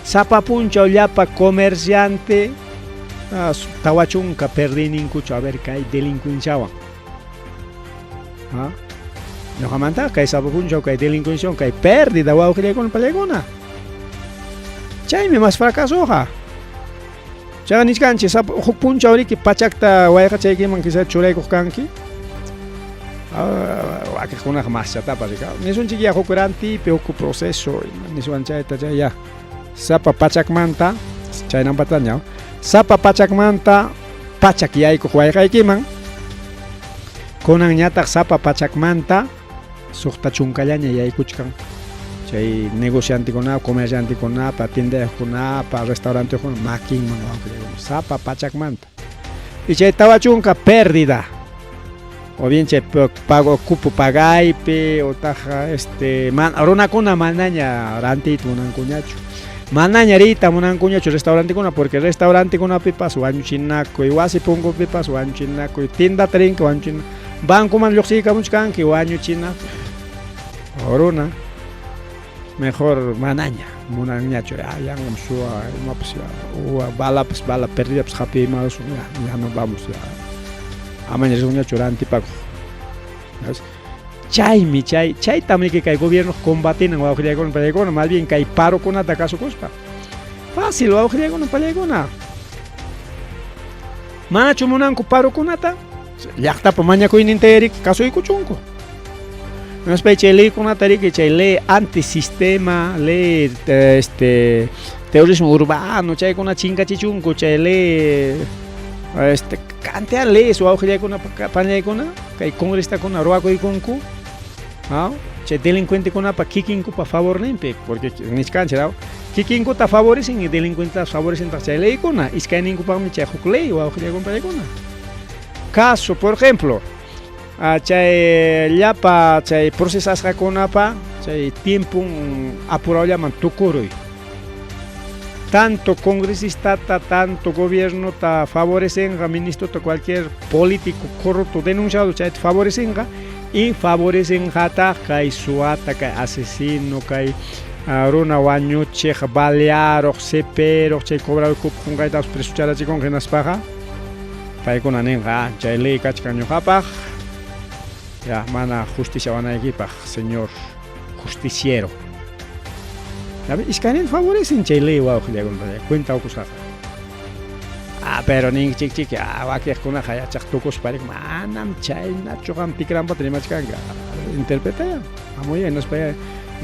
sapa punchaw llapa comerciante tawa chunka perdiyninkuchu a ver kay delincuenciawan. ¿Ah? Ñuqamanta kay sapa punchaw kay delincuenciawan kay pérdida wawqillaykuna pallaykuna. Chaymi más fracasoqa. Chayqa nichkanchik sapa huk punchaw riki pachakta wayqachaykiman quizá churaykuq kanki. Wakiqkunaqa maschatapas rika. Nisunchik ya huk rantipi huk proceso niswan chayta chay ya sapa pachakmanta chaynampataña sapa pachakmanta pachak yaykuq wayqaykiman kunanñataq sapa pachakmanta suqta chunkallaña yaykuchkan chay negociantekunapa, comerciantekunapa, tiendayuqkunapa, restauranteyuqkuna makinman wawqillaykuna sapa pachakmanta. Y chay tawa chunka pérdida o bien chay pago cupo pagaypi utaq este man, runakuna manaña rantiyta munankuñachu manaña riyta munankuñachu restaurantekuna porque restaurantekunapipas wañuchinakuy wasi punkupipas wañuchinakuy tiendata rinki wañuchina bancoman lluqsiykamuchkanki wañuchinakuy runa mejor manaña munanñachu ya yanqam suwa imapas ya balapas bala perdidapas hapiymasun ya ya no vamos ya amaña risunñachu rantipakuq. Chaymi chay chaytam riki kay gobierno combatinan wawqillaykuna pallaykuna más bien kay parokunata kasukuspa fácil wawqillaykuna pallaykuna manachu munanku parokunata llaqtapa mañakuyninta riki kasuykuchunku. Hinaspa chay leykunata riki chay ley antisistema ley este terrorismo urbano chaykuna chinkachichunku chay ley este cantidad leyes wawqillaykuna pañaykuna kay congresistakuna ruwakuykunku, ¿ah? Chay delincuentekunapa kikinkupa favorninpi porque nichkanchik kikinkuta favorecen y delincuenteta favorecen chay leykuna iskayninkupaqmi chay huk ley wawqillaykuna pañaykuna. Caso por ejemplo chay llapa chay procesasqakunapa chay tiempon apurawllaman tukuruy tanto congresistata, tanto gobiernota favorecenqa, ministrota, cualquier político corrupto denunciado chayta favorecenqa y favorecenqataq kay suwata, kay asesino, kay runa wañuchiq, balearuq, ceperuq, chay cobrador cupo qunqaytapas presocharachikunqa hinaspaqa paykuna ninqa chay ley kachkan ñuqapaq ya mana justicia wanaykipaq señor justiciero. Iskaynin favorecen chay ley wawqillakuna cuenta ukusqaqa. Ah, pero ninchik chiki, ah, wakiqkunaqa yachaq tukuspa manam chaynachu qam tikrampata rimachkanki. Interpretaya, hamuy hinaspa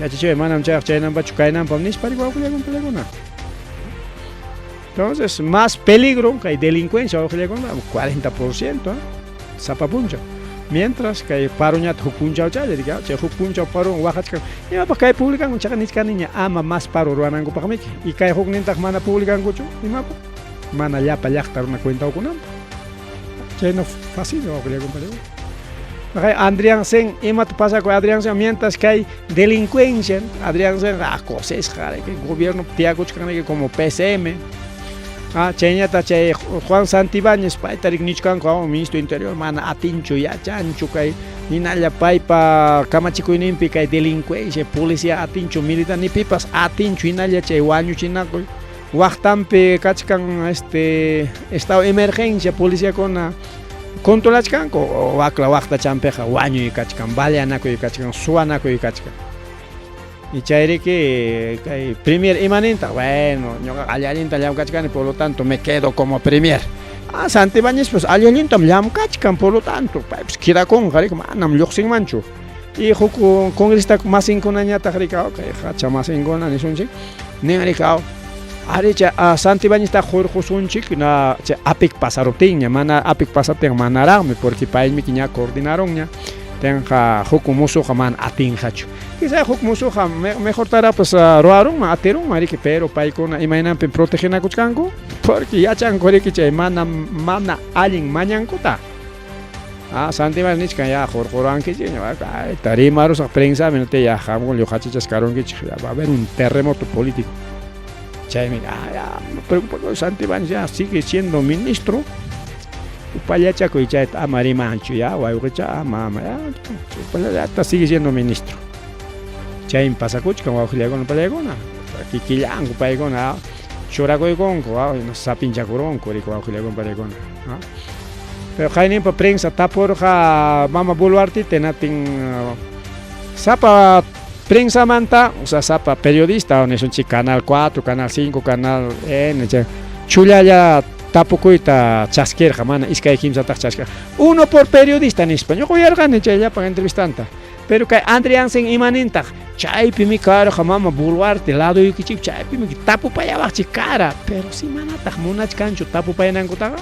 yachachiway manam chayqa chaynampachu kaynampam nispa wawqillakuna pillakuna. Entonces, más peligro kay delincuencia wawqillakuna 40% sapa punchaw. Mientras kay paroñata huk punchawchalla riki, chay huk punchaw paro waqachkan. Imapaq kay publicanku chaqa nichkaniña ama más paro ruwanankupaqmiki. Y kay huknintaq mana publicankuchu, imapaq? Mana llapa llaqta runa cuentawkunanpaq. Chayna fácil wawqillakuna. Kay Adrianzen, imata pasakuy Adrianzen mientras kay delincuencia, Adrianzen ah, kusisqa gobierno tiyakuchkan como PCM. Ah, chayñata chay Juan Santibáñez payta nichkanku ministro interior mana atinchu yachanchu kay hinalla paypa kamachikuyninpi kay delincuencia policía atinchu militar ni pipas atinchu hinalla chay wañuchinakuy waqtanpi kachkan este estado de emergencia policiakuna controlachkanku wakla waqtachanpiqa wañuy kachkan baleanakuy kachkan suwanakuy kachkan. Y chayriki kay premier imanintaq bueno ñuqaqa alli allinta llamkachkani por lo tanto me quedo como premier. Ah, Santibáñez pues alli allintam llamkachkan por lo tanto paypis quedakunqa riki manam lluqsinmanchu. Y huk congresista masinkunañataq riki kay hacha masinkuna nisunchik nin riki ari chay Santibáñezta hurqusunchik na chay APIC pasaruptinña mana APIC pasaptin manaraqmi porque paymiki ña coordinarunña tenqa huk musuqa mana atinqachu. Quizá huk musuqa mejortará pues ruwarunman atirunman riki pero paykuna imaynanpi protegenakuchkanku porque yachanku riki chay mana mana allin mañankuta. Ah, Santibáñez nichkan ya hurquruwankichikña kayta rimarusaq prensapi ya qamkuna lluqachichasqa karunkichik ya va a haber un terremoto político. Chaymi ah, ya no preocupa Santibáñez ya sigue siendo ministro. Upallachakuy chayta ama rimanchu ya wawqicha ama ama ya upallata sigue siendo ministro. Chaymi pasakuchkan wawqillakuna pallakuna kikillanku paykuna churakuykunku sapinchakurunku riki wawqillakuna pallakuna. Pero qayninpa prensa tapurqa mama Boluarteta hinaptin sapa prensamanta, o sea, sapa periodista nisunchik Canal 4, Canal 5, Canal N, chay chullalla tapukuyta chaskirqa mana iskay kimsataq chaskirqa. Uno por periodista nispa ñuqa uyarqani chay llapan entrevistanta. Pero kay Adrianzen imanintaq chaypimi karqa mama Boluarte ladoykichik chaypimi tapupayawaqchik kara, pero si manataq munachkanchu tapupayanankutaqa.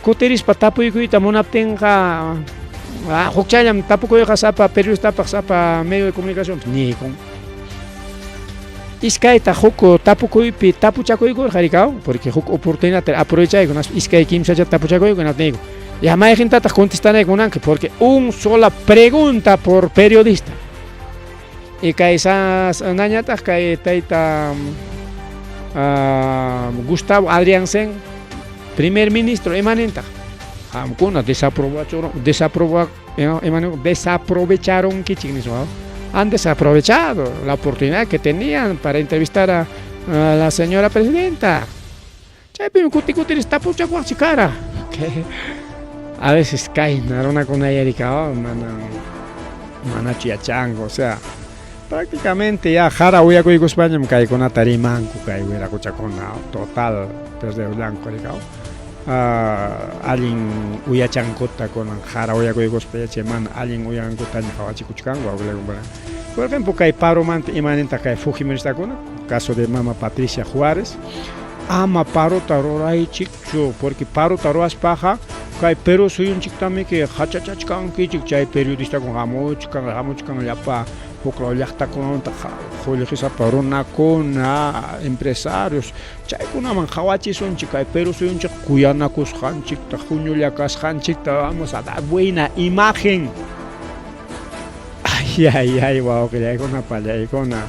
Kutirispa tapuykuyta munaptinqa hukchallam tapukuyqa sapa periodistapaq sapa medio de comunicación niykun. Iskayta huk tapukuypi tapuchakuykurqa rikaw porque huk oportunidad aprovechayku iskay kimsacha tapuchakuyku niyku. Ya mayqintataq contestanayku munanki porque un sola pregunta por periodista. Y kay nañataq kay tayta Gustavo Adrianzen primer ministro imanintaq qamkuna desaprovecharon nispa han desaprovechado la oportunidad que tenían para entrevistar a la señora presidenta. Chaypimi kuti kutiris tapuchakuwaqchik kara. A veces kayna runakuna yarika mana manachu yachanku, o sea, prácticamente ya jara uyakuykuspañam kaykunata rimanku kay wiraquchakuna total perderullanku rika. Allin uyachankuta kunan jara uyakuykuspa yachay mana allin uyankutaña qhawachikuchkanku. Por ejemplo, kay paromanta imanintaq kay fujimoristakuna, caso de mama Patricia Juárez, ama parota ruraychikchu porque parota ruwaspaqa kay Perú suyunchiktamiki hachachachkankichik chay periodistakuna hamuchkan hamuchkan llapa huk llaqtakunamanta qullqisapa runakuna empresarios chaykunaman qhawachisunchik kay Perú suyunchik kuyanakusqanchikta huñulla kasqanchikta vamos a dar buena imagen. Ay, ay, ay, wawqillaykuna pallaykuna.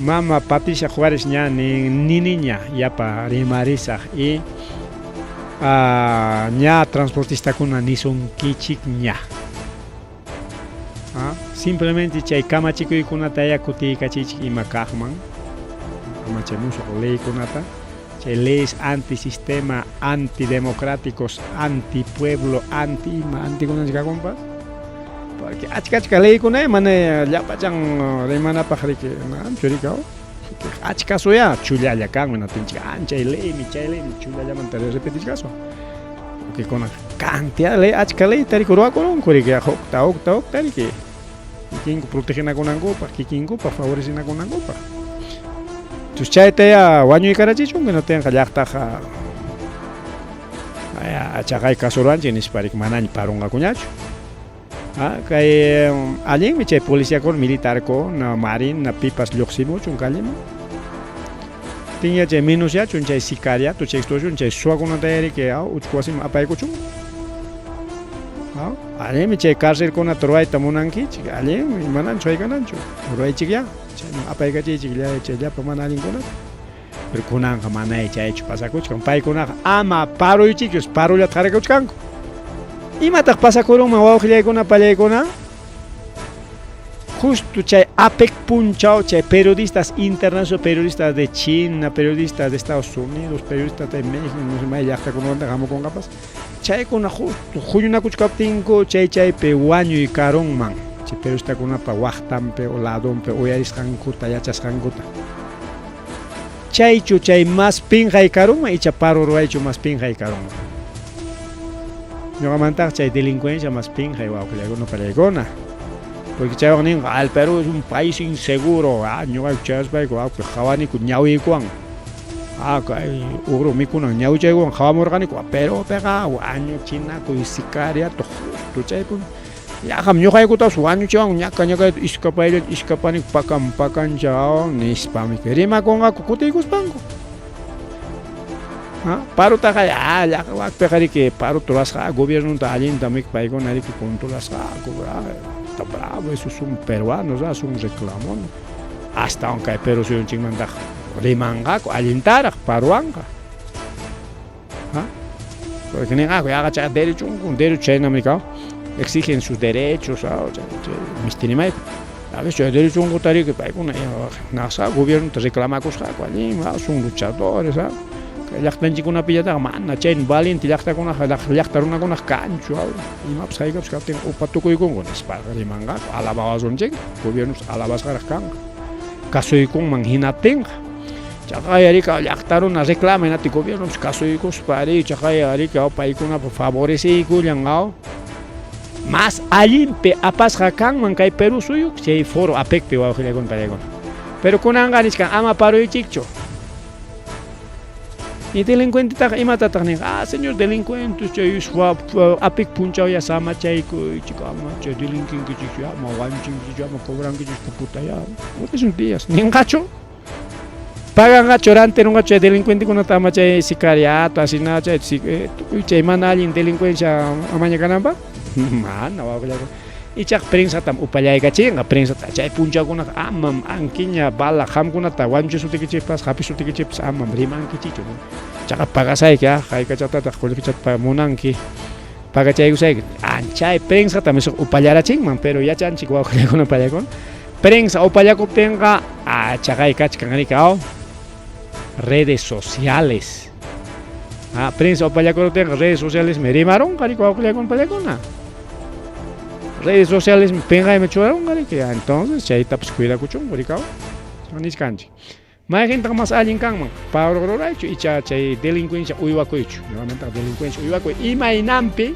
Mama Patricia Juárez ña niniña yapa rimarisaq y ña transportistakuna nisunkichik ña. Simplemente chay kamachikuykunata ya kutiykachiychik ima kaqman ama chay musuq leykunata chay leyes antisistema antidemocráticos antipueblo anti ima antikunanchik kakunpas. Porque achka achka leykuna mana llapachan rimanapaq riki manamchu riki achka suya chullalla kanman natinchik anchay leymi chay leymi chullallamanta repetichkasun. Porque kunan cantidad ley achka leyta riki ruwakurunku riki hukta hukta hukta riki kikinku protegenakunankupaq kikinkupaq favorecinakunankupaq. Entonces chayta ya wañuykarachichunku natinqa llaqtaqa chaqay kasuruwanchik nispa riki manaña parunqakuñachu. Kay allinmi chay policiakuna militarkuna marina pipas lluqsimuchun calleman. Tinya chay menusyachun chay sicariato chay extorsión chay suwakunata riki uchku wasiman apaykuchun. Allinmi chay carcelkunata ruwayta munankichik allinmi mananchu haykananchu ruwaychikyá chayman apaykachiychik chay llapa mana allinkunata. Pero kunanqa manay chaychu pasakuchkan paykunaqa ama paruychikchus parullata harkakuchkanku. Imataq pasakurunman wawqillaykuna pallaykuna? Justo chay APEC punchaw chay periodistas internacionales, periodistas de China, periodistas de Estados Unidos, periodistas de México, no sé may llaqtakunamanta hamukunqapas chaykuna justo huñunakuchkaptinku chay chaypi wañuy karunman chay periodistakunapa waqtanpi o ladonpi uyarisqankuta yachasqankuta. Chaychu chay mas pinqay karunman icha paro ruwaychu mas pinqay karunman. Ñuqamantaq chay delincuencia mas pinqay wawqillaykuna pallaykuna. Porque chaywan ninqa el Perú es un país inseguro. Ñuqayku chayaspayku qhawaniku ñawiykuwan. Kay ugru mikunan ñawichaykuwan qhawamurqaniku Perupiqa wañuchinakuy sicariato justo chaypun yaqam ñuqaykutapas wañuchiwanku ñaka ñakayta iskapayllata iskapaniku pakan pakancha nispami rimakunqaku kutiykuspanku. Parutaqa wakpiqa riki paruta rurasqa gobiernonta allinta miki paykuna riki controlasqaku está bravo esos son peruanos son reclamones astawan kay Perú suyunchikmantaqa rimanqaku allintaraq paruwanqa. Porque ninqaku yaqa chay derechunku derecho chaynami exigen sus derechos mistirimayku. A veces chay derechunkuta riki paykuna nasa gobiernota reclamakusqaku allin son luchadores kay llaqtanchikkunapillataqa mana chay valiente llaqtakunaqa llaqta runakunaqa kanchu imapas haykapas kaptin upa tukuykunku nispa rimanqaku alabawasunchik gobiernopas alabasqaraq kanqa kasuykunman hinaptinqa. Chaqay riki llaqta runa reclama hinaptin gobiernopas kasuykuspa ari chaqay riki paykunapa favoreciykullan mas allinpi apasqa kanman kay Perú suyu chay foro APECpi wawqillaykuna pallaykuna. Pero kunanqa nichkan ama paruychikchu. Y delincuentetaqa imatataq ninqa señor delincuentes chay APEC punchaw ya samachaykuychik ama chay delinquinkichikchu ama wañuchinkichikchu ama cobrankichikchu puputa ya por esos días ninqachu. Paganqachu rantirunqachu chay delincuentekunata ama chay sicariato asina chay tukuy chay mana allin delincuencia amaña kananpaq mana wawqillaykuna. Ichaqa prensatam upallaykachinqa prensata chay punchawkunaqa amam ankiña bala qamkunata wañuchisuptikichikpas hapisuptikichikpas amam rimankichikchu. Chaqa pagasayki haykachatataq qullqichata munanki pagachaykusayki. Chay prensatam upallarachinman pero yachanchik wawqillaykuna pallaykuna. Prensa upallakuptinqa chaqay kachkan riki redes sociales. Prensa upallakuruptinqa redes sociales mi rimarunqa riki wawqillaykuna pallaykuna. Redes sociales pinqaymi churarunqa riki entonces chaytapas cuidakuchunku riki nichkanchik. Mayqintaq mas allin kanman paro ruraychu icha chay delincuencia uywakuychu. Ñuqamantaqa delincuencia uywakuy imaynanpi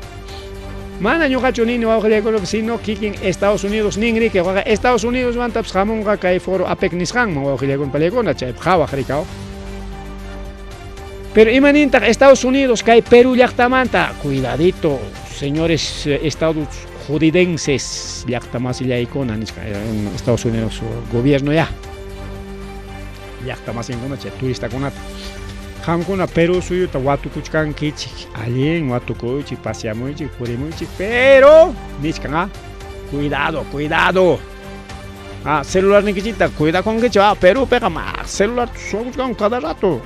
mana ñuqachu nini wawqillaykuna sino kikin Estados Unidos nin riki Estados Unidos mantapas hamunqa kay foro APEC nisqanman wawqillaykuna pallaykuna chaypi qhawaq riki. Pero imanintaq Estados Unidos kay Perú llaqtamanta cuidadito señores Estados judidenses llaqta masillaykuna nichkan Estados Unidos gobierno ya llaqta masinkuna chay turistakunata qamkuna Perú suyuta watukuchkankichik allin watukuychik paseamuychik purimuychik pero nichkan cuidado cuidado celularnikichikta cuidakunkichik Perúpiqa celular suwakuchkanku cada rato.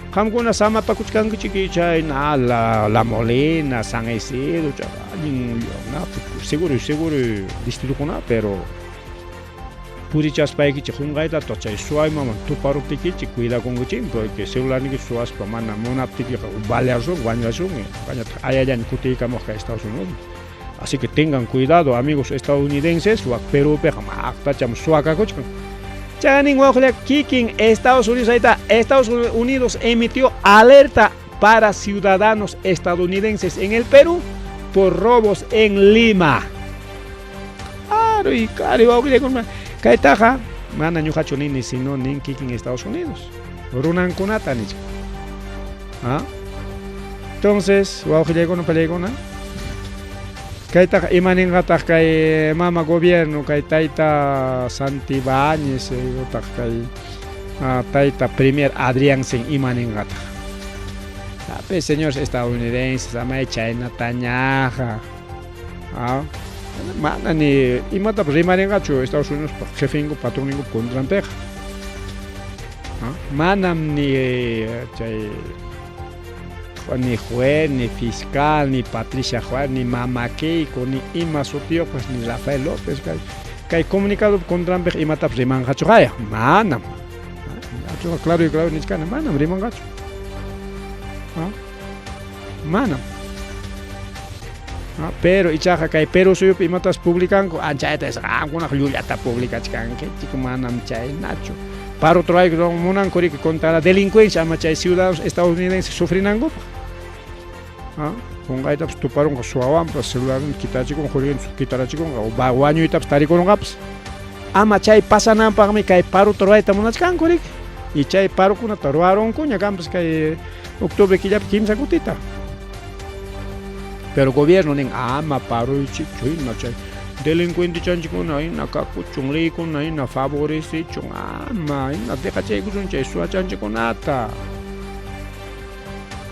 Qamkuna samapakuchkankichik chay La Molina, San Isidro, allin seguro seguro distritukuna pero purichaspaykichik qunqaytata chay suwayman tuparuptikichik cuidakunkichikmi porque celularniykichik suwaspa mana munaptikiqa baleasun wañuasunmi pañataq ayallaña kutiykamuq kay Estados Unidos. Así que tengan cuidado, amigos estadounidenses, wak Perúpiqa maqtacham suwakakuchkan. Chanin wawqilla kikin Estados Unidos, ahí está, Estados Unidos emitió alerta para ciudadanos estadounidenses en el Perú por robos en Lima. Claro, y claro, wawqillakuna, kaytaqa mana ñuqachu nini, sino nin kikin Estados Unidos. Runankunata nichkan. ¿Ah? Entonces, wawqillaykuna palaykuna, kaytaqa imaninqataq kay mama gobierno, kay tayta Santibáñez, utaq kay tayta premier Adrianzen imaninqataq. Pues, señores estadounidenses, amay chaynatañaqa. ¿Ah? Mana ni imatapas rimarinqachu Estados Unidos jefenku patronninku contranpiqa. ¿Ah? Manam ni chay ni juez, ni fiscal, ni Patricia Juárez, ni Mama Keiko, ni ima sutiyuqpas, ni Rafael López, kay comunicado contranpiqa imatapas rimanqachu qaya. Manam. Claro y claro nichkana, manam rimanqachu. ¿Ah? Manam. ¿Ah? Pero ichaqa kay Perú suyupi imatas publicanku, anchayta es qamkunaqa llullata publicachkankichik, manam chaynachu. Para otro lado, munanku riki contra la delincuencia, ama chay ciudadanos estadounidenses sufrinankupaq. ¿Ah? Qunqaytapas tuparunqa suwawanpas, celularnin kitachikunqa, qullqinpas kitarachikunqa, wañuytapas tarikurunqapas. Ama chay pasananpaqmi kay paruta ruwayta munachkanku riki. Y chay parukunata ruwarunkuña kanpas kay octubre killapi kimsa kutita. Pero gobierno nin ama paruychikchu hina chay delincuente chanchikuna hina kakuchun, leykuna hina favorecichun, ama hina deqachaykuchun chay suwachanchikunata.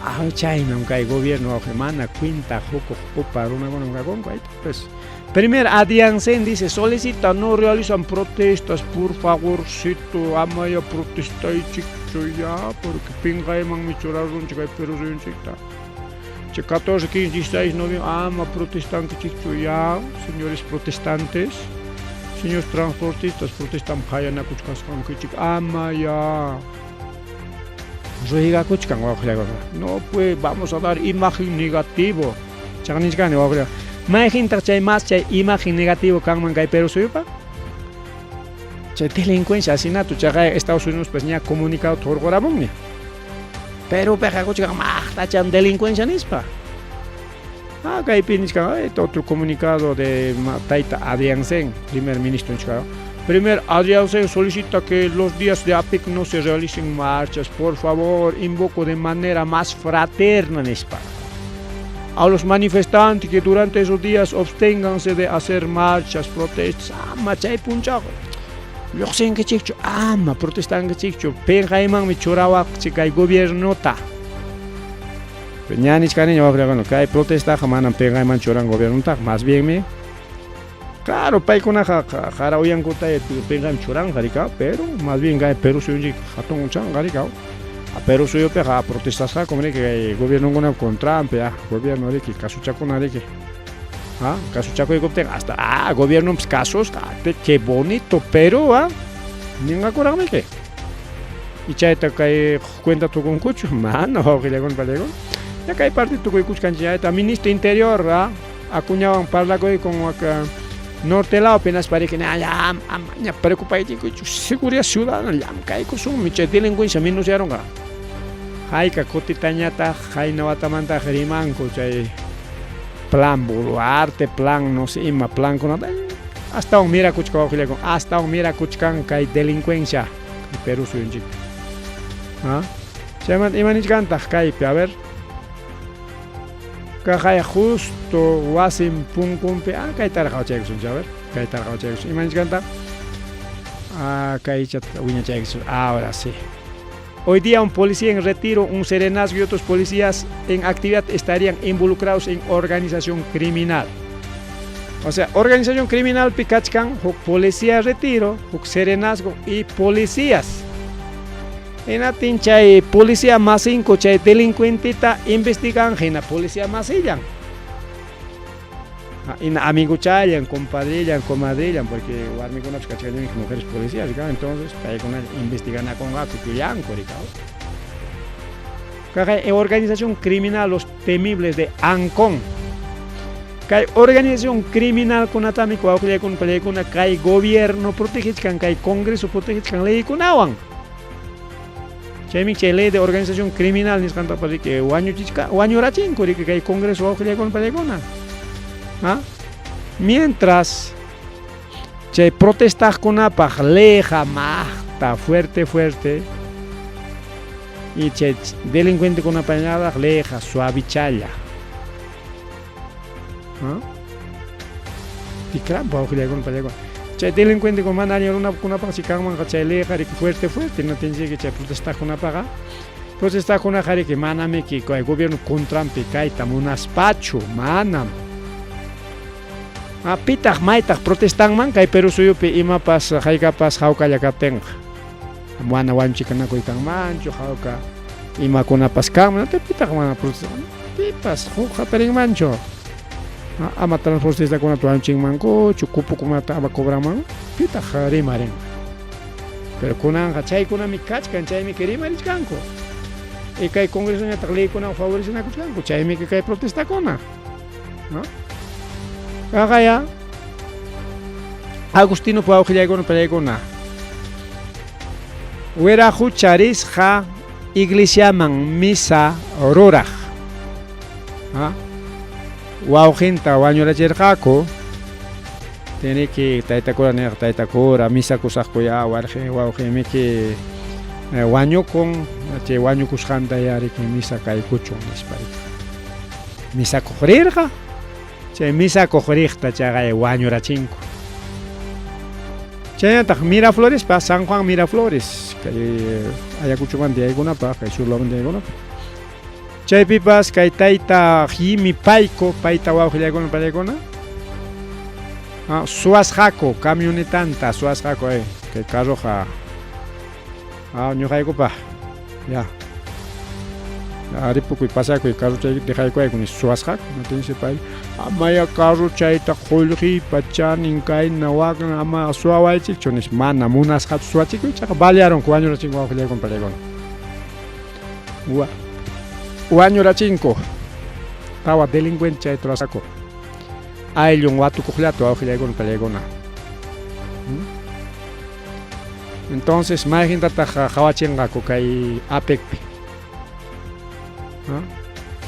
Ah, chaynam kay gobierno mana cuenta hukuq upa runakunam kakunku. Ahí pues. Primer Adrianzen dice, solicita no realizan protestas, por favorcito, amaya protestaychikchu ya, porque pinqaymanmi churarunchik kay Perú suyunchikta. Che 14, 15, 16, noviembre, ama protestankichikchu ya, señores protestantes, señores transportistas, protestan qayanakuchkasqankichik, ama ya. Ruegakuchkan wawqillakuna. No pues, vamos a dar imagen negativo. Chaqa nichkani wawqillakuna. Mayqintaq chay más chay imagen negativo kanman kay Perú suyupa? Chay delincuencia asesinato chaqa Estados Unidos pues ña comunicado hurquramunña. Perúpiqa kuchkan maqtachan delincuencia nispa. Ah, kaypi nichkan, otro comunicado de tayta Adrianzen, primer ministro nichkan. Primer Adrianzen solicita que los días de APIC no se realicen marchas, por favor, invoco de manera más fraterna nispa. A los manifestantes que durante esos días absténganse de hacer marchas, protestas, ama chay punchaw. Lluqsinkichikchu, ama protestankichikchu, pinqaymanmi churawaqchik kay gobiernota. Ña nichkaniña wawqillakuna, kay protestaqa manam pinqayman churan gobiernotaqa, más bien claro, paykunaqa qara uyankuta pinqayman churanqa rikaw, pero más bien kay Perú suyunchik hatun chanqa rikaw. Perú suyupiqa protestasqakum riki kay gobiernokunap contranpi, gobierno riki kasuchakuna riki. Ah, kasuchakuykuptinqa hasta gobiernopas kasusqa, qué bonito Perú, ninqakuraqmiki. Y chayta kay cuenta tukunkuchu, mana wawqillakuna palaykuna. Ya kay parte tukuykuchkanchik, ministro interior, Acuñawan parlakuykun waka norte lado hinaspa riki ya amaña preocupaychikuychu, seguridad ciudadana llamkaykusunmi chay delincuencia menunciarunqa. Hayka kutitañataq qayna watamantaq rimanku chay plan Boluarte, plan no sé ima plankunata, astawan mirakuchkan wawqillakuna, astawan mirakuchkan kay delincuencia Perú suyunchikpi. ¿Ah? Chaymanta ima nichkantaq kaypi, a ver. Kaqay justo wasin punkunpi, kaytaraq qhawachaykusunchik, a ver, kaytaraq qhawachaykusun. Ima nichkantaq? Ah, kaychata wiñachaykusun, ahora sí. Hoy día un policía en retiro, un serenazgo y otros policías en actividad estarían involucrados en organización criminal. O sea, organización criminal pikachkan, huk policía retiro, huk serenazgo y policías. Hinatin chay policía masinku chay delincuentita investigan, hina policía masillan. Hina amiguchallan, compadrillan, comadrillan, porque warmikunapas kachkanña mujeres policías, rikaw, entonces paykuna investiganakunqaku kullanku, rikaw. Kaqay organización criminal Los Temibles de Ancón. Kay organización criminalkunatami wawqillaykuna pallaykuna kay gobierno protegichkan, kay congreso protegichkan leykunawan. Chaymi chay ley de organización criminal nisqantapas riki wañuchichka wañurachinku riki kay congreso wawqillaykuna pallaykuna. ¿Ah? Mientras chay protestaqkunapaq leyqa maqta fuerte fuerte y chay delincuentekunapaqñataq leyqa suavichalla. ¿Ah? Tikrampa wawqillaykuna pallaykuna. Chay delincuentekuna mana allin runakunapaqsi kanmanqa chay leyqa riki fuerte fuerte no tinchiki chay protestaqkunapaqa. Protestaqkunaqa riki manamiki kay gobierno contranpi kayta munaspachu, manam. Ah, pitaq maytaq protestanman kay Perú suyupi imapas haykapas hawkalla kaptinqa. Mana wañuchikanakuy kanmanchu, hawka imakunapas kanman, pitaq mana protestan? Pipas huk hatarinmanchu. Ama transportistakunata wañuchinmankuchu, cupokunata ama cobranman, pitaq rimarinqa. Pero kunanqa chaykunami kachkan, chaymi rimarichkanku. Y kay congresoñataq leykunawan favorecinakuchkanku, chaymi kay protestakuna. ¿No? Kaqaya Agustino wawqillaykuna pallaykuna. Wiraqucha risqa iglesiaman misa ruraq. ¿Ah? Wawqinta wañurachirqaku. Tiniki taytakura nirqa, taytakura misa kusaqkuya warqi wawqinmiki wañukun, chay wañukusqanta ya riki misa kaykuchun nispa riki. Misakuq rirqa, chay misakuq riqta chaqay wañurachinku. Chaynataq Miraflorespa, San Juan Miraflores, kay Ayacuchomanta yaykunapaq, kay sur lawmanta yaykunapaq. Chaypipas kay tayta Jimmy Payco, payta wawqillaykuna pallaykuna, suwasqaku camionetanta, suwasqaku kay carroqa ñuqaykupaq ya. Ripukuy pasakuy carrochaykita dejaykuwayku nispa suwasqaku. Natinsi pay amaya carrochayta qullqiypa chanin kayna wakna ama suwawaychikchu nispa mana munasqachu suwachikuy chaqa balearunku wañurachinku wawqillaykuna pallaykuna. Wañurachinku tawa delincuente chayta rurasqaku. Ayllun watukuqllata wawqillaykuna pallaykuna. Entonces mayqintataq qhawachinqaku kay APECpi?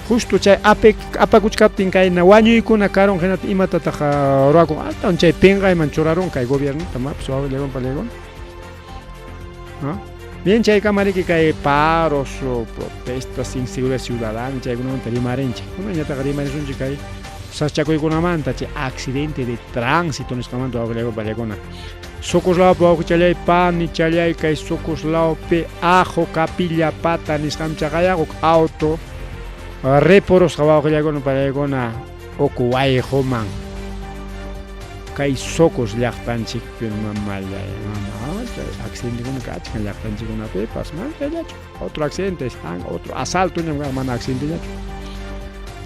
Justo chay APEC apakuchkaptin kayna wañuykuna karun hinata imatataq ruwakun astawan chay pinqayman churarun kay gobiernota mapas wawqillaykuna pallaykuna. Bien chaykama riki kay paros, protestas, inseguridad ciudadana chaykunamanta rimarinchik. Kunanñataq rimarisunchik kay sasachakuykunamanta chay accidente de tránsito nisqamanta wawqillaykuna pallaykuna. Socos lawpi wawqichallay panichallay kay Socos lawpi ajo capilla pata nisqam chaqayaq huk auto reporosqa wawqillaykuna pallaykuna uku wayquman kay Socos llaqtanchikpi mamallay mama chay accidentekuna kachkan llaqtanchikkunapipas mana chayllachu otro accidente otro asalto ñam mana accidentellachu.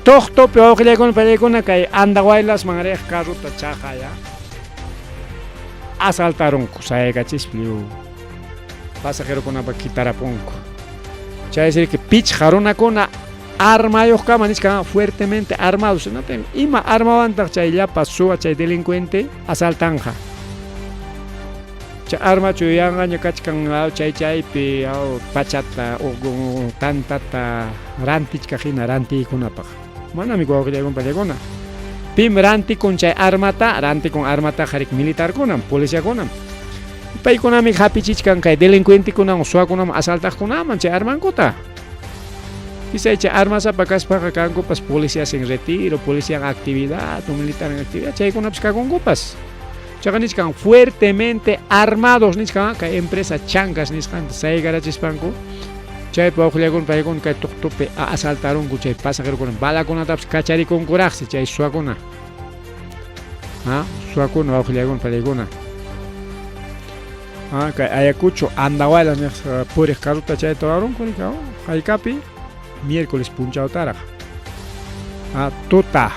Toqtopi wawqillaykuna pallaykuna kay Andahuaylasman riq carrota chaqaya asaltarunku sayaykachispa lliw pasajerokunapa kitarapunku. Chaysi riki pichqa runakuna armayuqkama nichkan fuertemente armados hinaptin ima armawantaq chay llapa suwa chay delincuente asaltanja. Chay armachu yanqaña kachkan chay chaypi pachata tantata rantichkaq hina rantiykunapaq. Manami wawqillaykuna pallaykuna. Pim rantikun chay armata, rantikun armataqa riki militarkunam, policiakunam. Paykunami hapichichkan kay delincuentekunawan suwakunaman asaltaqkunaman chay armankuta. Quizá chay armasapa kaspaqa kankupas policías en retiro, policía en actividad, o militar en actividad, chaykunapas kakunkupas. Chaqa nichkan fuertemente armados nichkan kay empresa Changas nisqanta saykarachispanku chaypi wawqillaykuna paykuna kay tuqtupi asaltarunku chay pasajerokuna balakunatapas kacharikunkuraqsi chay suwakuna. Suwakuna wawqillaykuna pallaykuna. Kay Ayacucho Andahuaylas niq puriq carrota chayta rurarunku riki haykapi miércoles punchawtaraq. Tuta.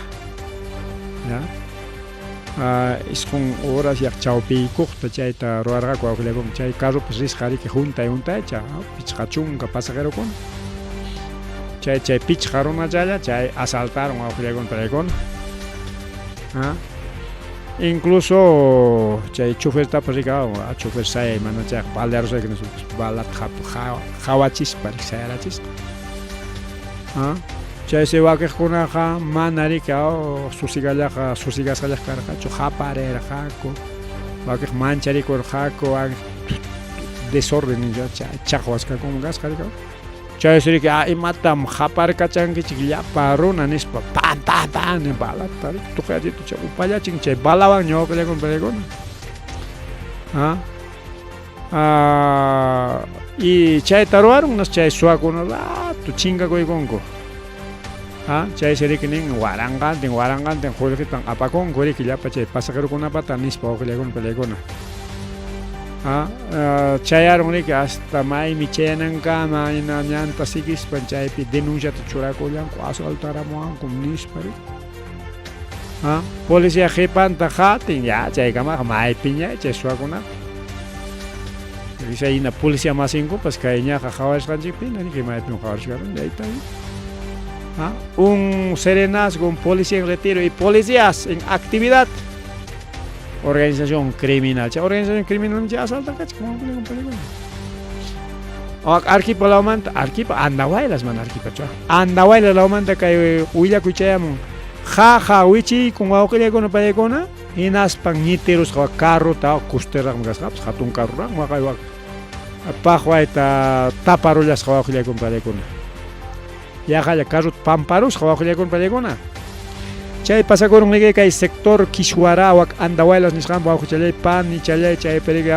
Ya. Isqun horas yaq chawpiykuqta chayta rurarqaku wawqillaykuna chay carropas risqa riki huntay huntaycha 50 pasajerokuna. Chay chay pichqa runachalla chay asaltaron wawqillaykuna pallaykuna. ¿Ah? Incluso chay chofertapas rikawan, chofer sayay mana chayqa balearusayki nispapas balata qhawachispa sayarachisqa. ¿Ah? Chaysi wakiqkunaqa mana riki susigallaqa susigasqallaqa karqachu qaparirqaku, wakiq mancharikurqaku, desorden chaqwaskakuman kasqa riki. Chaysi riki imatam qaparkachankichik llapa runa nispa pam pam pam balata riki tuqyachita chay upallachin chay balawan ñawpallakuna paykuna. ¿Ah? Y chayta ruwarun chay suwakuna rato chinkakuykunku. ¿Ah? Chaysi riki nin waranqantin waranqantin qullqitan apakunku riki llapa chay pasajerokunapata nispa wawqillakuna paykuna. ¿Ah? Chayarun riki hasta maymi chayanankama hina ñanta siguispan chaypi denunciata churakullanku asaltaramuwankum nispa riki. ¿Ah? Policía qhipanta qatin ya chaykamaqa maypiña chay suwakunaqa. Hina policía masinkupas kay ñaqa qhawarisqanchikpina riki maypim qhawarisqarun chayta. ¿Ah? Un serenazgo, un policía en retiro y policías en actividad. Organización criminal. Chay organización criminal chay asaltarqachik Arequipa lawmanta, Arequipa, Andahuaylas mana Arequipachu. Andahuaylas lawmanta kay willakuy chayamun. Jaja wichiykun wawqillaykuna paykuna hinaspan ñitirusqa carrota costerraqmi kasqapas hatun carroraq waqay waq paqwayta taparullasqa wawqillaykuna paykuna. Yaqalla carrota pamparusqa wawqillaykuna paykuna. Chay pasakurun riki kay sector Kishuarawak Andahuaylas nisqanpa wawqichallay panichallay chaypi riki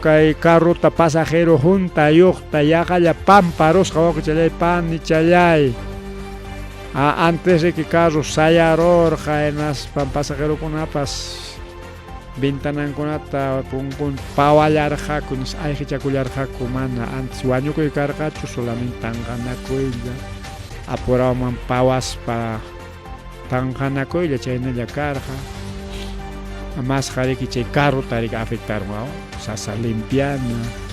kay carrota pasajero huntayuqta yaqalla pamparusqa wawqichallay panichallay. Antes riki carro sayarurqa hinaspan pasajerokunapas ventanankunata punkun pawallarqaku ayqichakullarqaku mana antes wañukuy karqachu solamente tanqanakuylla apurawman pawaspa tanqanakuylla chaynalla karqa. Masqa riki chay carrota riki afectarun sasa limpiana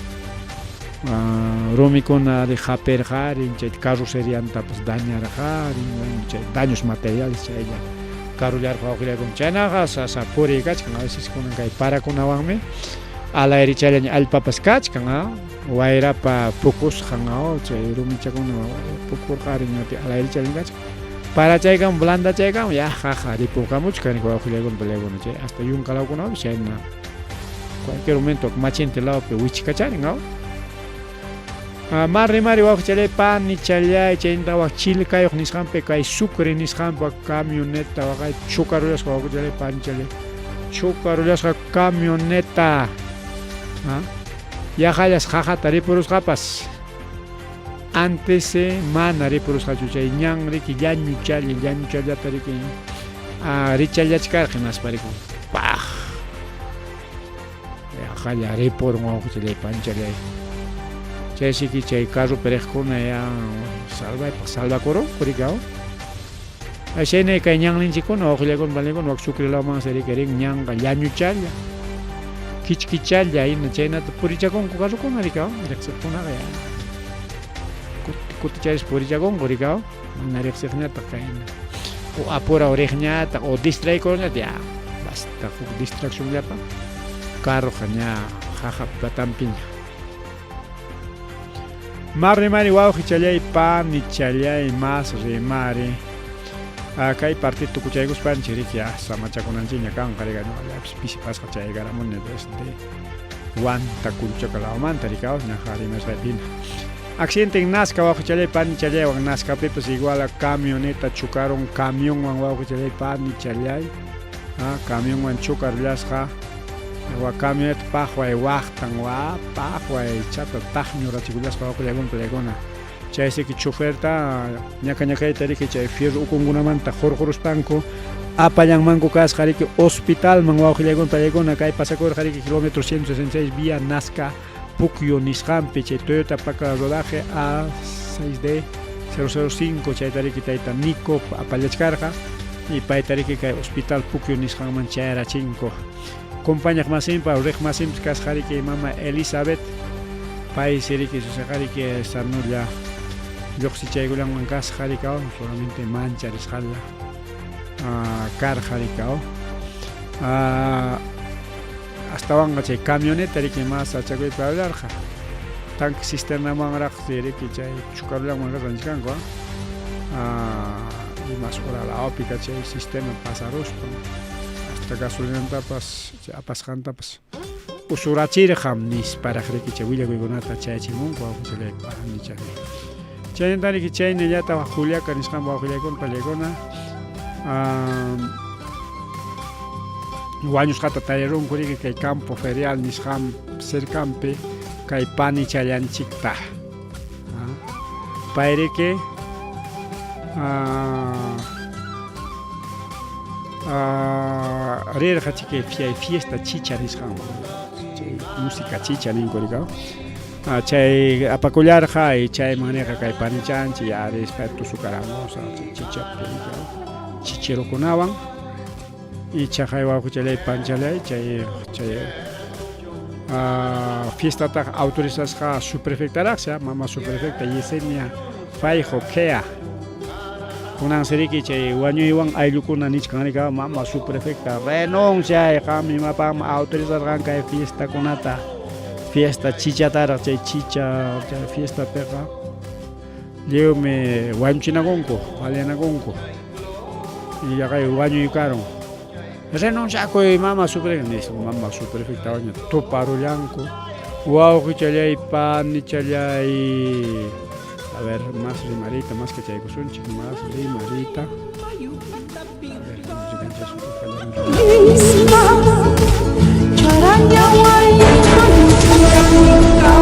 rumikuna hapirqarin chay carroceriantapas dañarqarin bueno chay daños materiales chaylla carrollarqa wawqillaykuna chaynaqa sasa puriy kachkan a veces kunan kay parakunawanmi alayrichallaña allpapas kachkan wayrapa pukusqan chay rumichakuna pukurqarin alayrichallaña kachkan parachaykama blandachaykama ya jaja ripurqamuchkan wawqillaykuna palaykuna chay hasta yunka lawkunapipas chayna cualquier momento machente lawpi wichikacharin. Marri mari wawqichallay panichallay chaynata wak chilkayuq nisqanpi kay Sucre nisqanpa camioneta waqay chocarullasqa wawqichallay panichallay chocarullasqa camioneta yaqallas qaqata ripurusqapas antes mana ripurusqachu chay ñan riki llañuchalla llañuchallata riki richallachkarqa hinaspa rikun paq yaqalla ripurun wawqichallay panichallay chaysiki chay carropi riqkuna ya salvaypaq salvakurunku riki chayna kay ñanninchikkuna wawqillaykuna panillaykuna wak Sucre lawmansi riki rin ñanqa llañuchalla kichkichalla hina chaynata purichakunku carrokuna riki riqsiqkunaqa ya kuti kuticharispa purichakunku riki mana riqsiqñataq kayna o apuraw riqñataq o distraikurñataq ya basta huk distraccionllapa carroqa ña qaqap patanpiña. Mar rimari wawqichallay panichallay mas rimari kay partido tukuchaykuspanchik riki samachakunanchikña kanqa riki ñuqallapis pisipasqa chaykaramuni desde Huanta Kulchaka lawmanta riki ñaqa rimasqaypina. Accidente en Nazca wawqichallay panichallaywan Nazcapipas igual camioneta chocaron camionwan wawqichallay panichallay camionwan chocarullasqa wa camioneta paqway waqtan wa paqway chata taqñurachikullasqa wawqillaykuna palaykuna chaysiki choferta ñaka ñakayta riki chay fierro ukunkunamanta hurquruspanku apallanmanku kasqa riki hospitalman wawqillaykuna palaykuna kay pasakurqa riki kilómetro 166 vía Nazca Pucyo nisqanpi chay Toyota placa rodaje A6D 005 chayta riki tayta Nico apallachkarqa y payta riki kay hospital Pucyo nisqanman chayarachinku compañaq masinpa riq masinpas kasqa riki mama Elizabeth paysi riki susaqa riki sanulla lluqsichaykullanman kasqa riki solamente mancharisqalla. Karqa rikaw. Astawanqa chay camioneta riki mas sachakuypi hablarqa. Tanque cisternamanraq riki chay chukarullanman karqa nichkanku. Imas uralawpi chay cisterna pasaruspan hasta gasolinantapas chay apasqantapas usurachirqam nisparaq riki chay willakuykunata chayachimunku wawqichalay panichalay. Chaynata riki chaynallataq Juliaca nisqan wawqillaykuna pallaykuna wañusqata tarirunku riki kay campo ferial nisqan cercanpi kay panichallanchikta. Pay riki rirqa chiki fiesta chicha nisqanman chay música chicha ninku rika chay apakullarqa y chayman nirqa kay panichanchik ya rispa tusukaramusa chay chichapi chichirukunawan y chaqay wawqichalay panchalay chay chay fiestataqa autorizasqa subprefectaraqsi mama subprefecta Yesenia Faijo Kea kunansi riki chay wañuywan ayllukuna nichkan riki mama subprefecta renunciay qam imapaqmi autorizarqan kay fiestakunata fiesta chichataraq chay chicha chay fiestapiqa lliwmi wañuchinakunku baleanakunku yaqay wañuy karun renunciakuy mama subprefecta nispa mama subprefectawanña tuparullanku wawqichallay panichallay a ver más rimarita más kachaykusunchik más rimarita a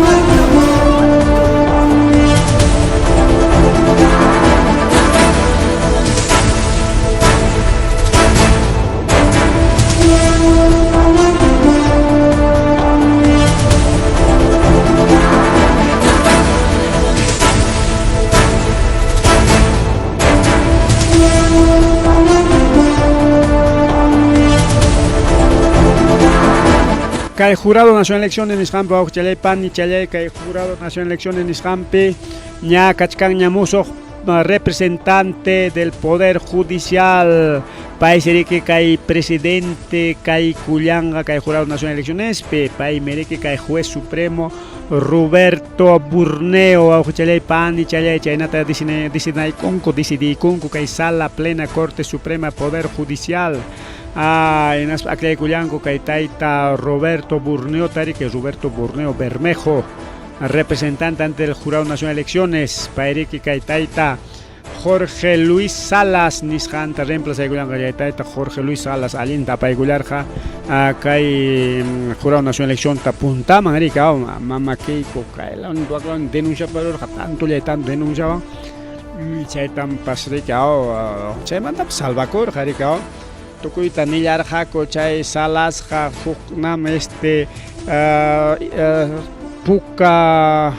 ver Kay Jurado Nacional Elecciones nisqanpi wawqichalay panichalay kay Jurado Nacional Elecciones nisqanpi ña kachkanña musuq representante del Poder Judicial paysi riki kay presidente kay kullanqa kay Jurado Nacional Eleccionespi paymi riki kay juez supremo Roberto Burneo wawqichalay panichalay chaynata decidinaykunku decidiykunku kay Sala Plena Corte Suprema Poder Judicial hinaspa akllaykullanku kay tayta Roberto Burneota riki Roberto Burneo Bermejo representante ante el Jurado Nacional de Elecciones pay riki kay tayta Jorge Luis Salas nisqanta reemplazaykullanqa chay tayta Jorge Luis Salas allinta apaykullarqa kay Jurado Nacional de Eleccionta puntaman riki mama Keiko kaylawan waklawan denunciaparurqa tantollay tanto denunciawan chaytampas riki chaymantapas salvakurqa riki tukuyta nillarqaku chay Salasqa huknam este puka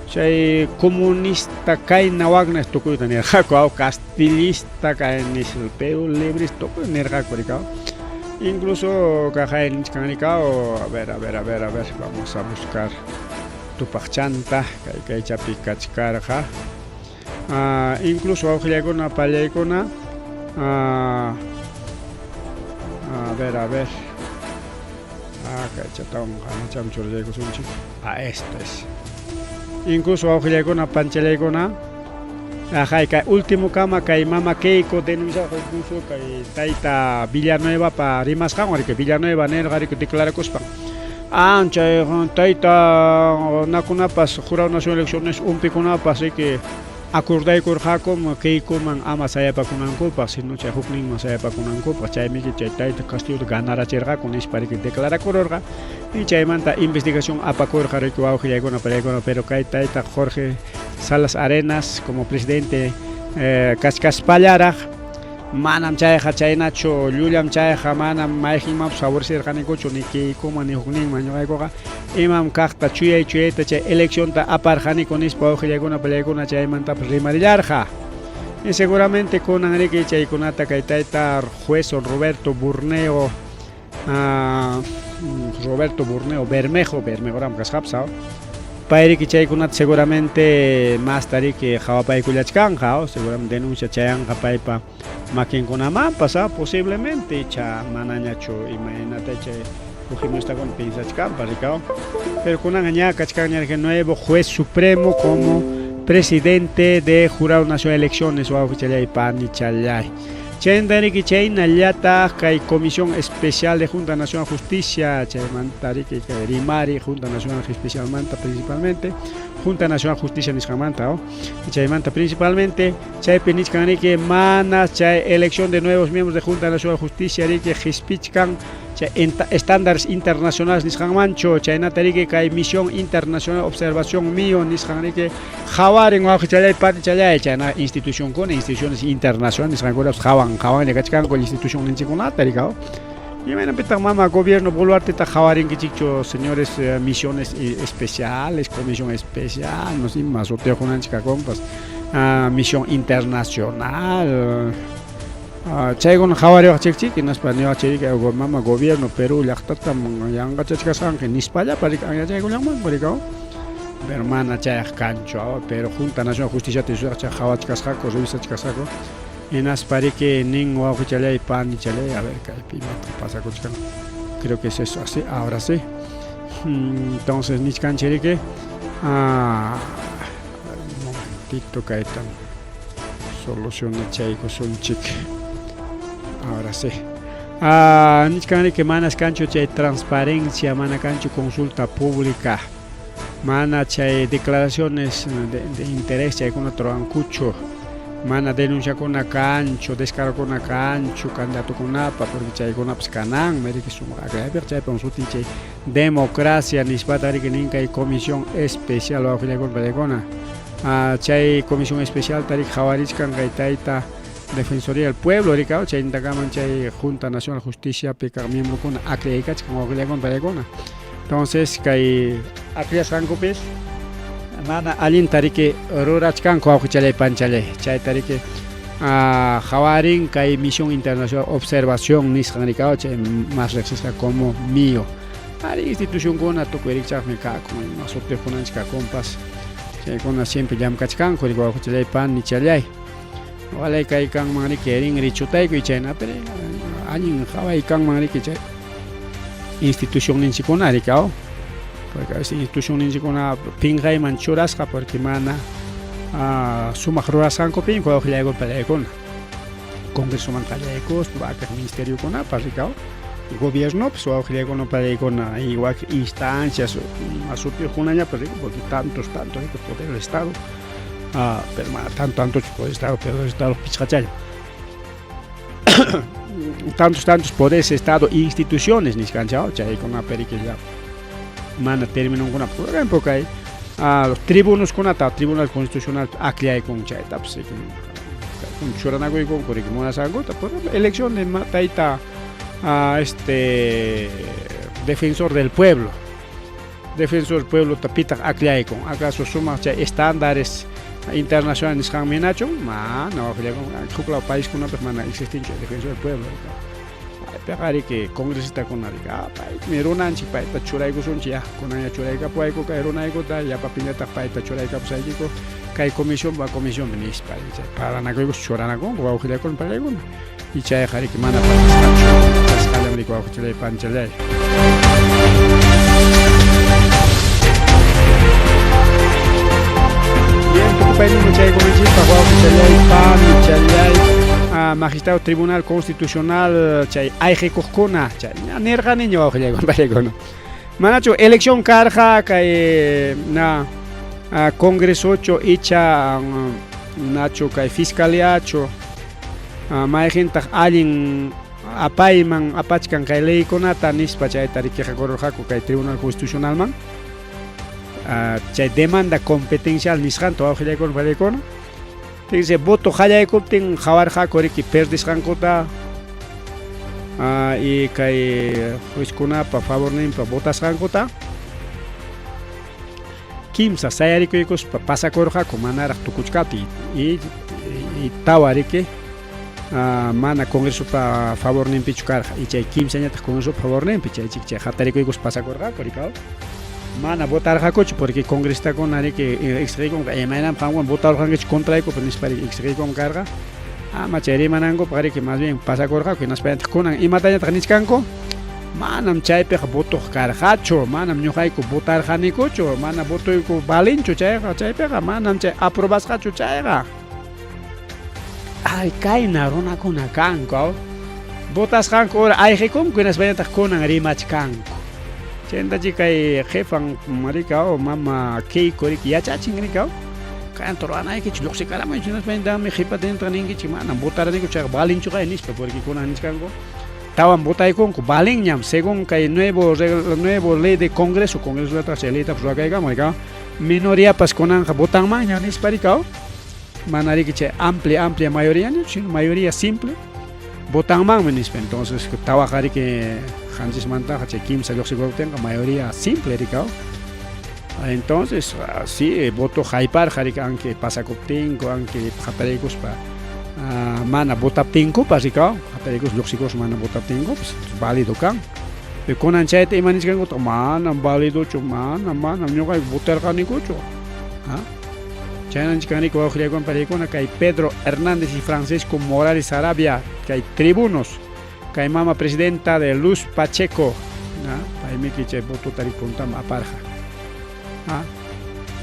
chay comunista kayna wakna tukuyta nirqaku castillista kay nispa Perú librista tukuy nirqaku riki incluso kaqay nichkan riki a ver a ver a ver a ver vamos a buscar tupaqchanta kay kaychapi kachkarqa incluso wawqillaykuna pallaykuna a ver a ver kaychatawan qanacham churaykusunchik esto es incluso wawqillaykuna panchallaykuna ajay kay último kama kay mama Keiko denunciarqa incluso kay tayta Villanuevapa rimasqanwan riki Villanueva nirqa riki declarakuspan chay tayta nakunapas Jurado Nacional de Elecciones umpikunapas riki acordaykurqakum Keikoman ama sayapakunankupaq sino chay hukninman sayapakunankupaq chaymi chay tayta Castillo ganarachirqaku nispa riki declarakururqa y chaymanta investigación apakurqa riki wawqillaykuna pallaykuna pero kay tayta Jorge Salas Arenas como presidente kachkaspallaraq manam chayqa chaynachu llullam chayqa manam mayqinmanpas favorecerqanikuchu ni Keikoman ni hukninman ñuqaykuqa imam kaqta chuyay chuyayta chay eleccionta aparqaniku nispa wawqillaykuna pallaykuna chaymantapas rimarillarqa y seguramente kunan riki chaykunata kay tayta juez Roberto Burneo Roberto Burneo Bermejo Bermejoram kasqapas Payriki chaykunata seguramente masta riki qhawapaykullachkanqa, seguramente denuncia chayanqa paypa makinkunamanpas, posiblemente icha manañachu imaynata chay fujimoristakuna pensachkanpas rikaw. Pero kunanqa ña kachkanña riki nuevo juez supremo como presidente de Jurado Nacional de Elecciones, wawqichallay panichallay. Chaynata riki chaynallataq kay Comisión Especial de Junta Nacional Justicia, chaymanta riki kay rimari Junta Nacional Especialmanta principalmente, Junta Nacional Justicia nisqanmanta, oh, chaymanta principalmente, chaypi nichkan riki mana chay elección de nuevos miembros de Junta Nacional Justicia riki qispichkan chay estándares internacionales nisqanmanchu, chaynata riki kay Misión Internacional Observación MIO nisqan riki qhawarin wawqichallay panichallay, chayna institucionkuna, instituciones internacionales nisqankunapas qhawan, qhawanlla kachkanku institucionninchikkunata rikaw. Imaynapitaq mama gobierno Boluarteta qhawarinkichikchu, señores, misiones especiales, comisión especial, no sé, ima sutiyuqkunanchik kakunpas, misión internacional, chaykuna qhawariwaqchikchik, hinaspa niwaqchik mama gobierno Perú llaqtatam yanqachachkasqanki nispallapa rika anyachaykullanmanku rikaw. Pero mana chayaq kanchu, pero Junta Nacional Justiciata yuyaqcha qhawachkasqaku, revisachkasqaku, hinaspa riki nin wawqichallay panichallay, a ver kaypi imataq pasakuchkan, creo que es eso así, ahora sí. Entonces nichkanchik riki, un momentito kaytam solucionachaykusunchik, ahora sí. Nichkan riki manas kanchu chay transparencia, mana kanchu consulta pública, mana chay declaraciones de interés chaykunata ruwankuchu, mana denunciakuna kanchu, descargokuna kanchu candidatokunapa, porque chaykunapas kananmi riki sumaq akllaypiqa, chaypim sutin chay democracia nispata riki nin kay comisión especial wawqillaykuna paykuna. Chay comisión especial riki qhawarichkan kay tayta Defensoría del Pueblo rikaw, chaynintakaman chay Junta Nacional Justicia kaq miembrokuna akllaykachkan wawqillaykuna paykuna. Entonces kay akllasqankupis mana allinta riki rurachkanku wawqichallay panchallay, chayta riki qhawarin kay Misión Internacional Observación nisqan rikaw, chay más riqsisqa como MIO. Ari institucionkuna tukuy rikchaqmi kakun, ima sutiyuqkunanchik kakunpas, chaykuna siempre llamkachkanku riki wawqichallay panichallay. Walay kay kanman riki rinri chutaykuy chayna, pero allin qhaway kanman riki chay institucionninchikkuna rikaw, porque a veces institucionninchikkuna pinqayman churasqa porque mana sumaq rurasqankupinku wawqillaykuna pallaykuna, Congresoman qallaykuspa wakaq ministeriokunapas rikaw, gobiernopas wawqillaykuna pallaykuna y wak instancias ima sutiyuqkunañapas riki, porque tantos, tantos riki poder del Estado, pero mana tanto, tantochu poder Estado, poder del Estado pichqachalla. Tantos, tantos poderes Estado instituciones nisqanchik, chaykunapi riki ya mana términonkunapa, por ejemplo kay los tribunoskunata Tribunal Constitucional akllaykun, chaytapas riki churanakuykunku riki munasqankuta, por ejemplo elección de tayta defensor del pueblo, defensor del pueblo pitaq akllaykun, acaso sumaq chay estándares internacionales nisqanmi hinachu, mana huklaw paiskunapaq mana existinchu defensor del pueblo. Paypiqa riki congresistakuna riki, paymi runanchik, payta churaykusunchik, ya kunanña churaykapuwayku kay runaykuta, yapapiñataq payta churaykapusaykiku kay comisión va comisión nispa, chay paranakuykus churanakunku wawqillaykuna pallaykuna, y chayqa riki mana pasasqachu, chasqallam riki wawqichallay panchallay. Bien, tukupayninman chaykunanchikpaq wawqichallay panichallay, magistrado Tribunal Constitucional chay ayqikuqkuna, chay nirqaniña wawqillaykuna pallaykuna, manachu elección karqa kay na Congresochu icha nachu kay fiscaliachu, mayqintaq allin apayman apachkan kay leykunata nispa chayta riki quejakururqaku kay Tribunal Constitucionalman, chay demanda competencial nisqanta wawqillaykuna pallaykuna. Fíjense, voto qallaykuptin qhawarqaku riki perdisqankuta, y kay juezkunapa favorninpa votasqankuta, kimsa sayarikuykuspa pasakurqaku manaraq tukuchkaptin, y tawa riki mana Congresopa favorninpichu karqa, y chay kimsañataq Congresopa favorninpi, chay chik chay hatarikuykuspa pasakurqaku rikaw. Mana votarqakuchu porque congresistakuna riki exigiykunqa imaynam qamkuna votarqankichik contraykupi nispa riki exigiykum karqa. Ama chay rimanankupaq riki más bien pasakurqaku hinaspa kunan imatañataq nichkanku? Manam chaypiqa votoq karqachu, manam ñuqayku votarqanikuchu, mana votoyku valinchu chayqa, chaypiqa manam chay aprobasqachu chayqa. Ay, kayna runakuna kanku. Votasqanku hora ayqikunku hinaspañataq kunan rimachkanku. Chaymantachi kay jefan rikaw mama Keiko riki yachachin rikaw. Kayanta ruwanaykichik lluqsikaramaychik hinaspañataqmi qhipatinta ninkichik manam votaraniku chayqa valinchuqa nispa porque kunan nichkanku tawan votaykunku valinñam según kay nuevo nuevo ley de congreso congreso chay leytapas ruwakaykamun rikaw minoriapas kunanqa votanmanña nispa rikaw mana riki chay amplia amplia mayoría sino mayoría simple votanmanmi nispa entonces tawaqa riki qanchismantaqa chay kimsa lluqsikuptinqa mayoría simple rikaw entonces sí voto hayparqa riki anki pasakuptinku anki qapariykuspa mana votaptinkupas rikaw qapariykuspa lluqsikuspa mana votaptinkupas válido kan. Pero kunan chayta ima nichkankutaq manam validochu manam manam ñuqayku votarqanikuchu. Chayna nichkanriku wawqillaykuna pariykuna kay Pedro Hernández y Francisco Morales Arabia kay tribunos kay mama presidenta de Luz Pacheco paymiki chay votota puntaman aparqa.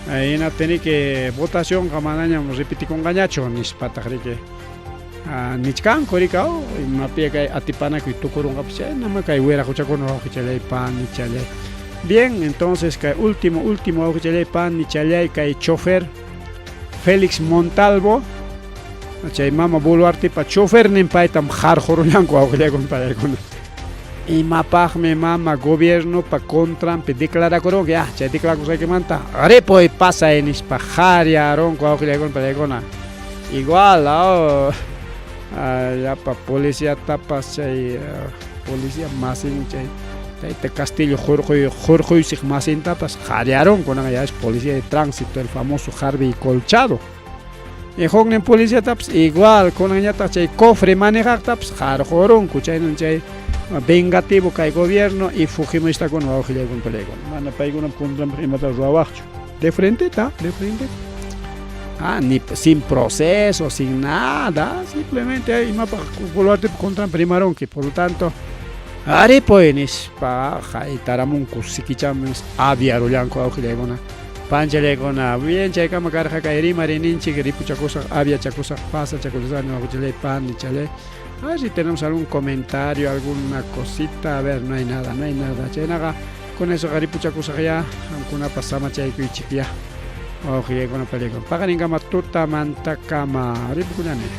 Hinaptin riki votacionqa manañam repitikunqañachu nispataq riki nichkanku rikaw imapi kay atipanakuy tukurunqapas chaynama kay wiraquchakuna wawqichallay panichallay. Bien, entonces kay último último wawqichallay panichallay kay chofer Félix Montalvo chay mama Boluartepa chofernin paytam qarqurullanku wawqillaykuna panaykuna. Imapaqmi mama gobiernopa contranpi declarakurunki ya chay declarakusqaykimanta ripuy pasay nispa qharyarunku wawqillaykuna panaykuna. Igual llapa policiatapas chay policía masin chay tayta Castillo hurquy hurquysiq masintapas qharyarunku kunanqa ya es policía de tránsito el famoso Harvey Colchado. Y huknin policiatapas igual kunanñataq chay cofre manejaqtapas qarqurunku chaynan chay vengativo kay gobierno y fujimoristakuna wawqillaykuna panaykuna mana paykunap contranpaq imatapas ruwawaqchu de frenteta de frente ni sin proceso sin nada simplemente imapaq Boluartepa contranpi rimarunki por lo tanto ripuy nispa haytaramunku sikichaman aviarullanku wawqillaykuna panchallaykuna bien chaykama karqa kay rimariyninchik ripuchakusaq aviachakusaq pasachakusaq wawqichallay panichallay. A ver si tenemos algún comentario, alguna cosita. A ver, no hay nada, no hay nada. Chaynaqa con eso ripuchakusaq ya qamkunapas samachaykuychik ya. Wawqillaykuna panaykuna. Paqarinkama tutamantakama ripukullani.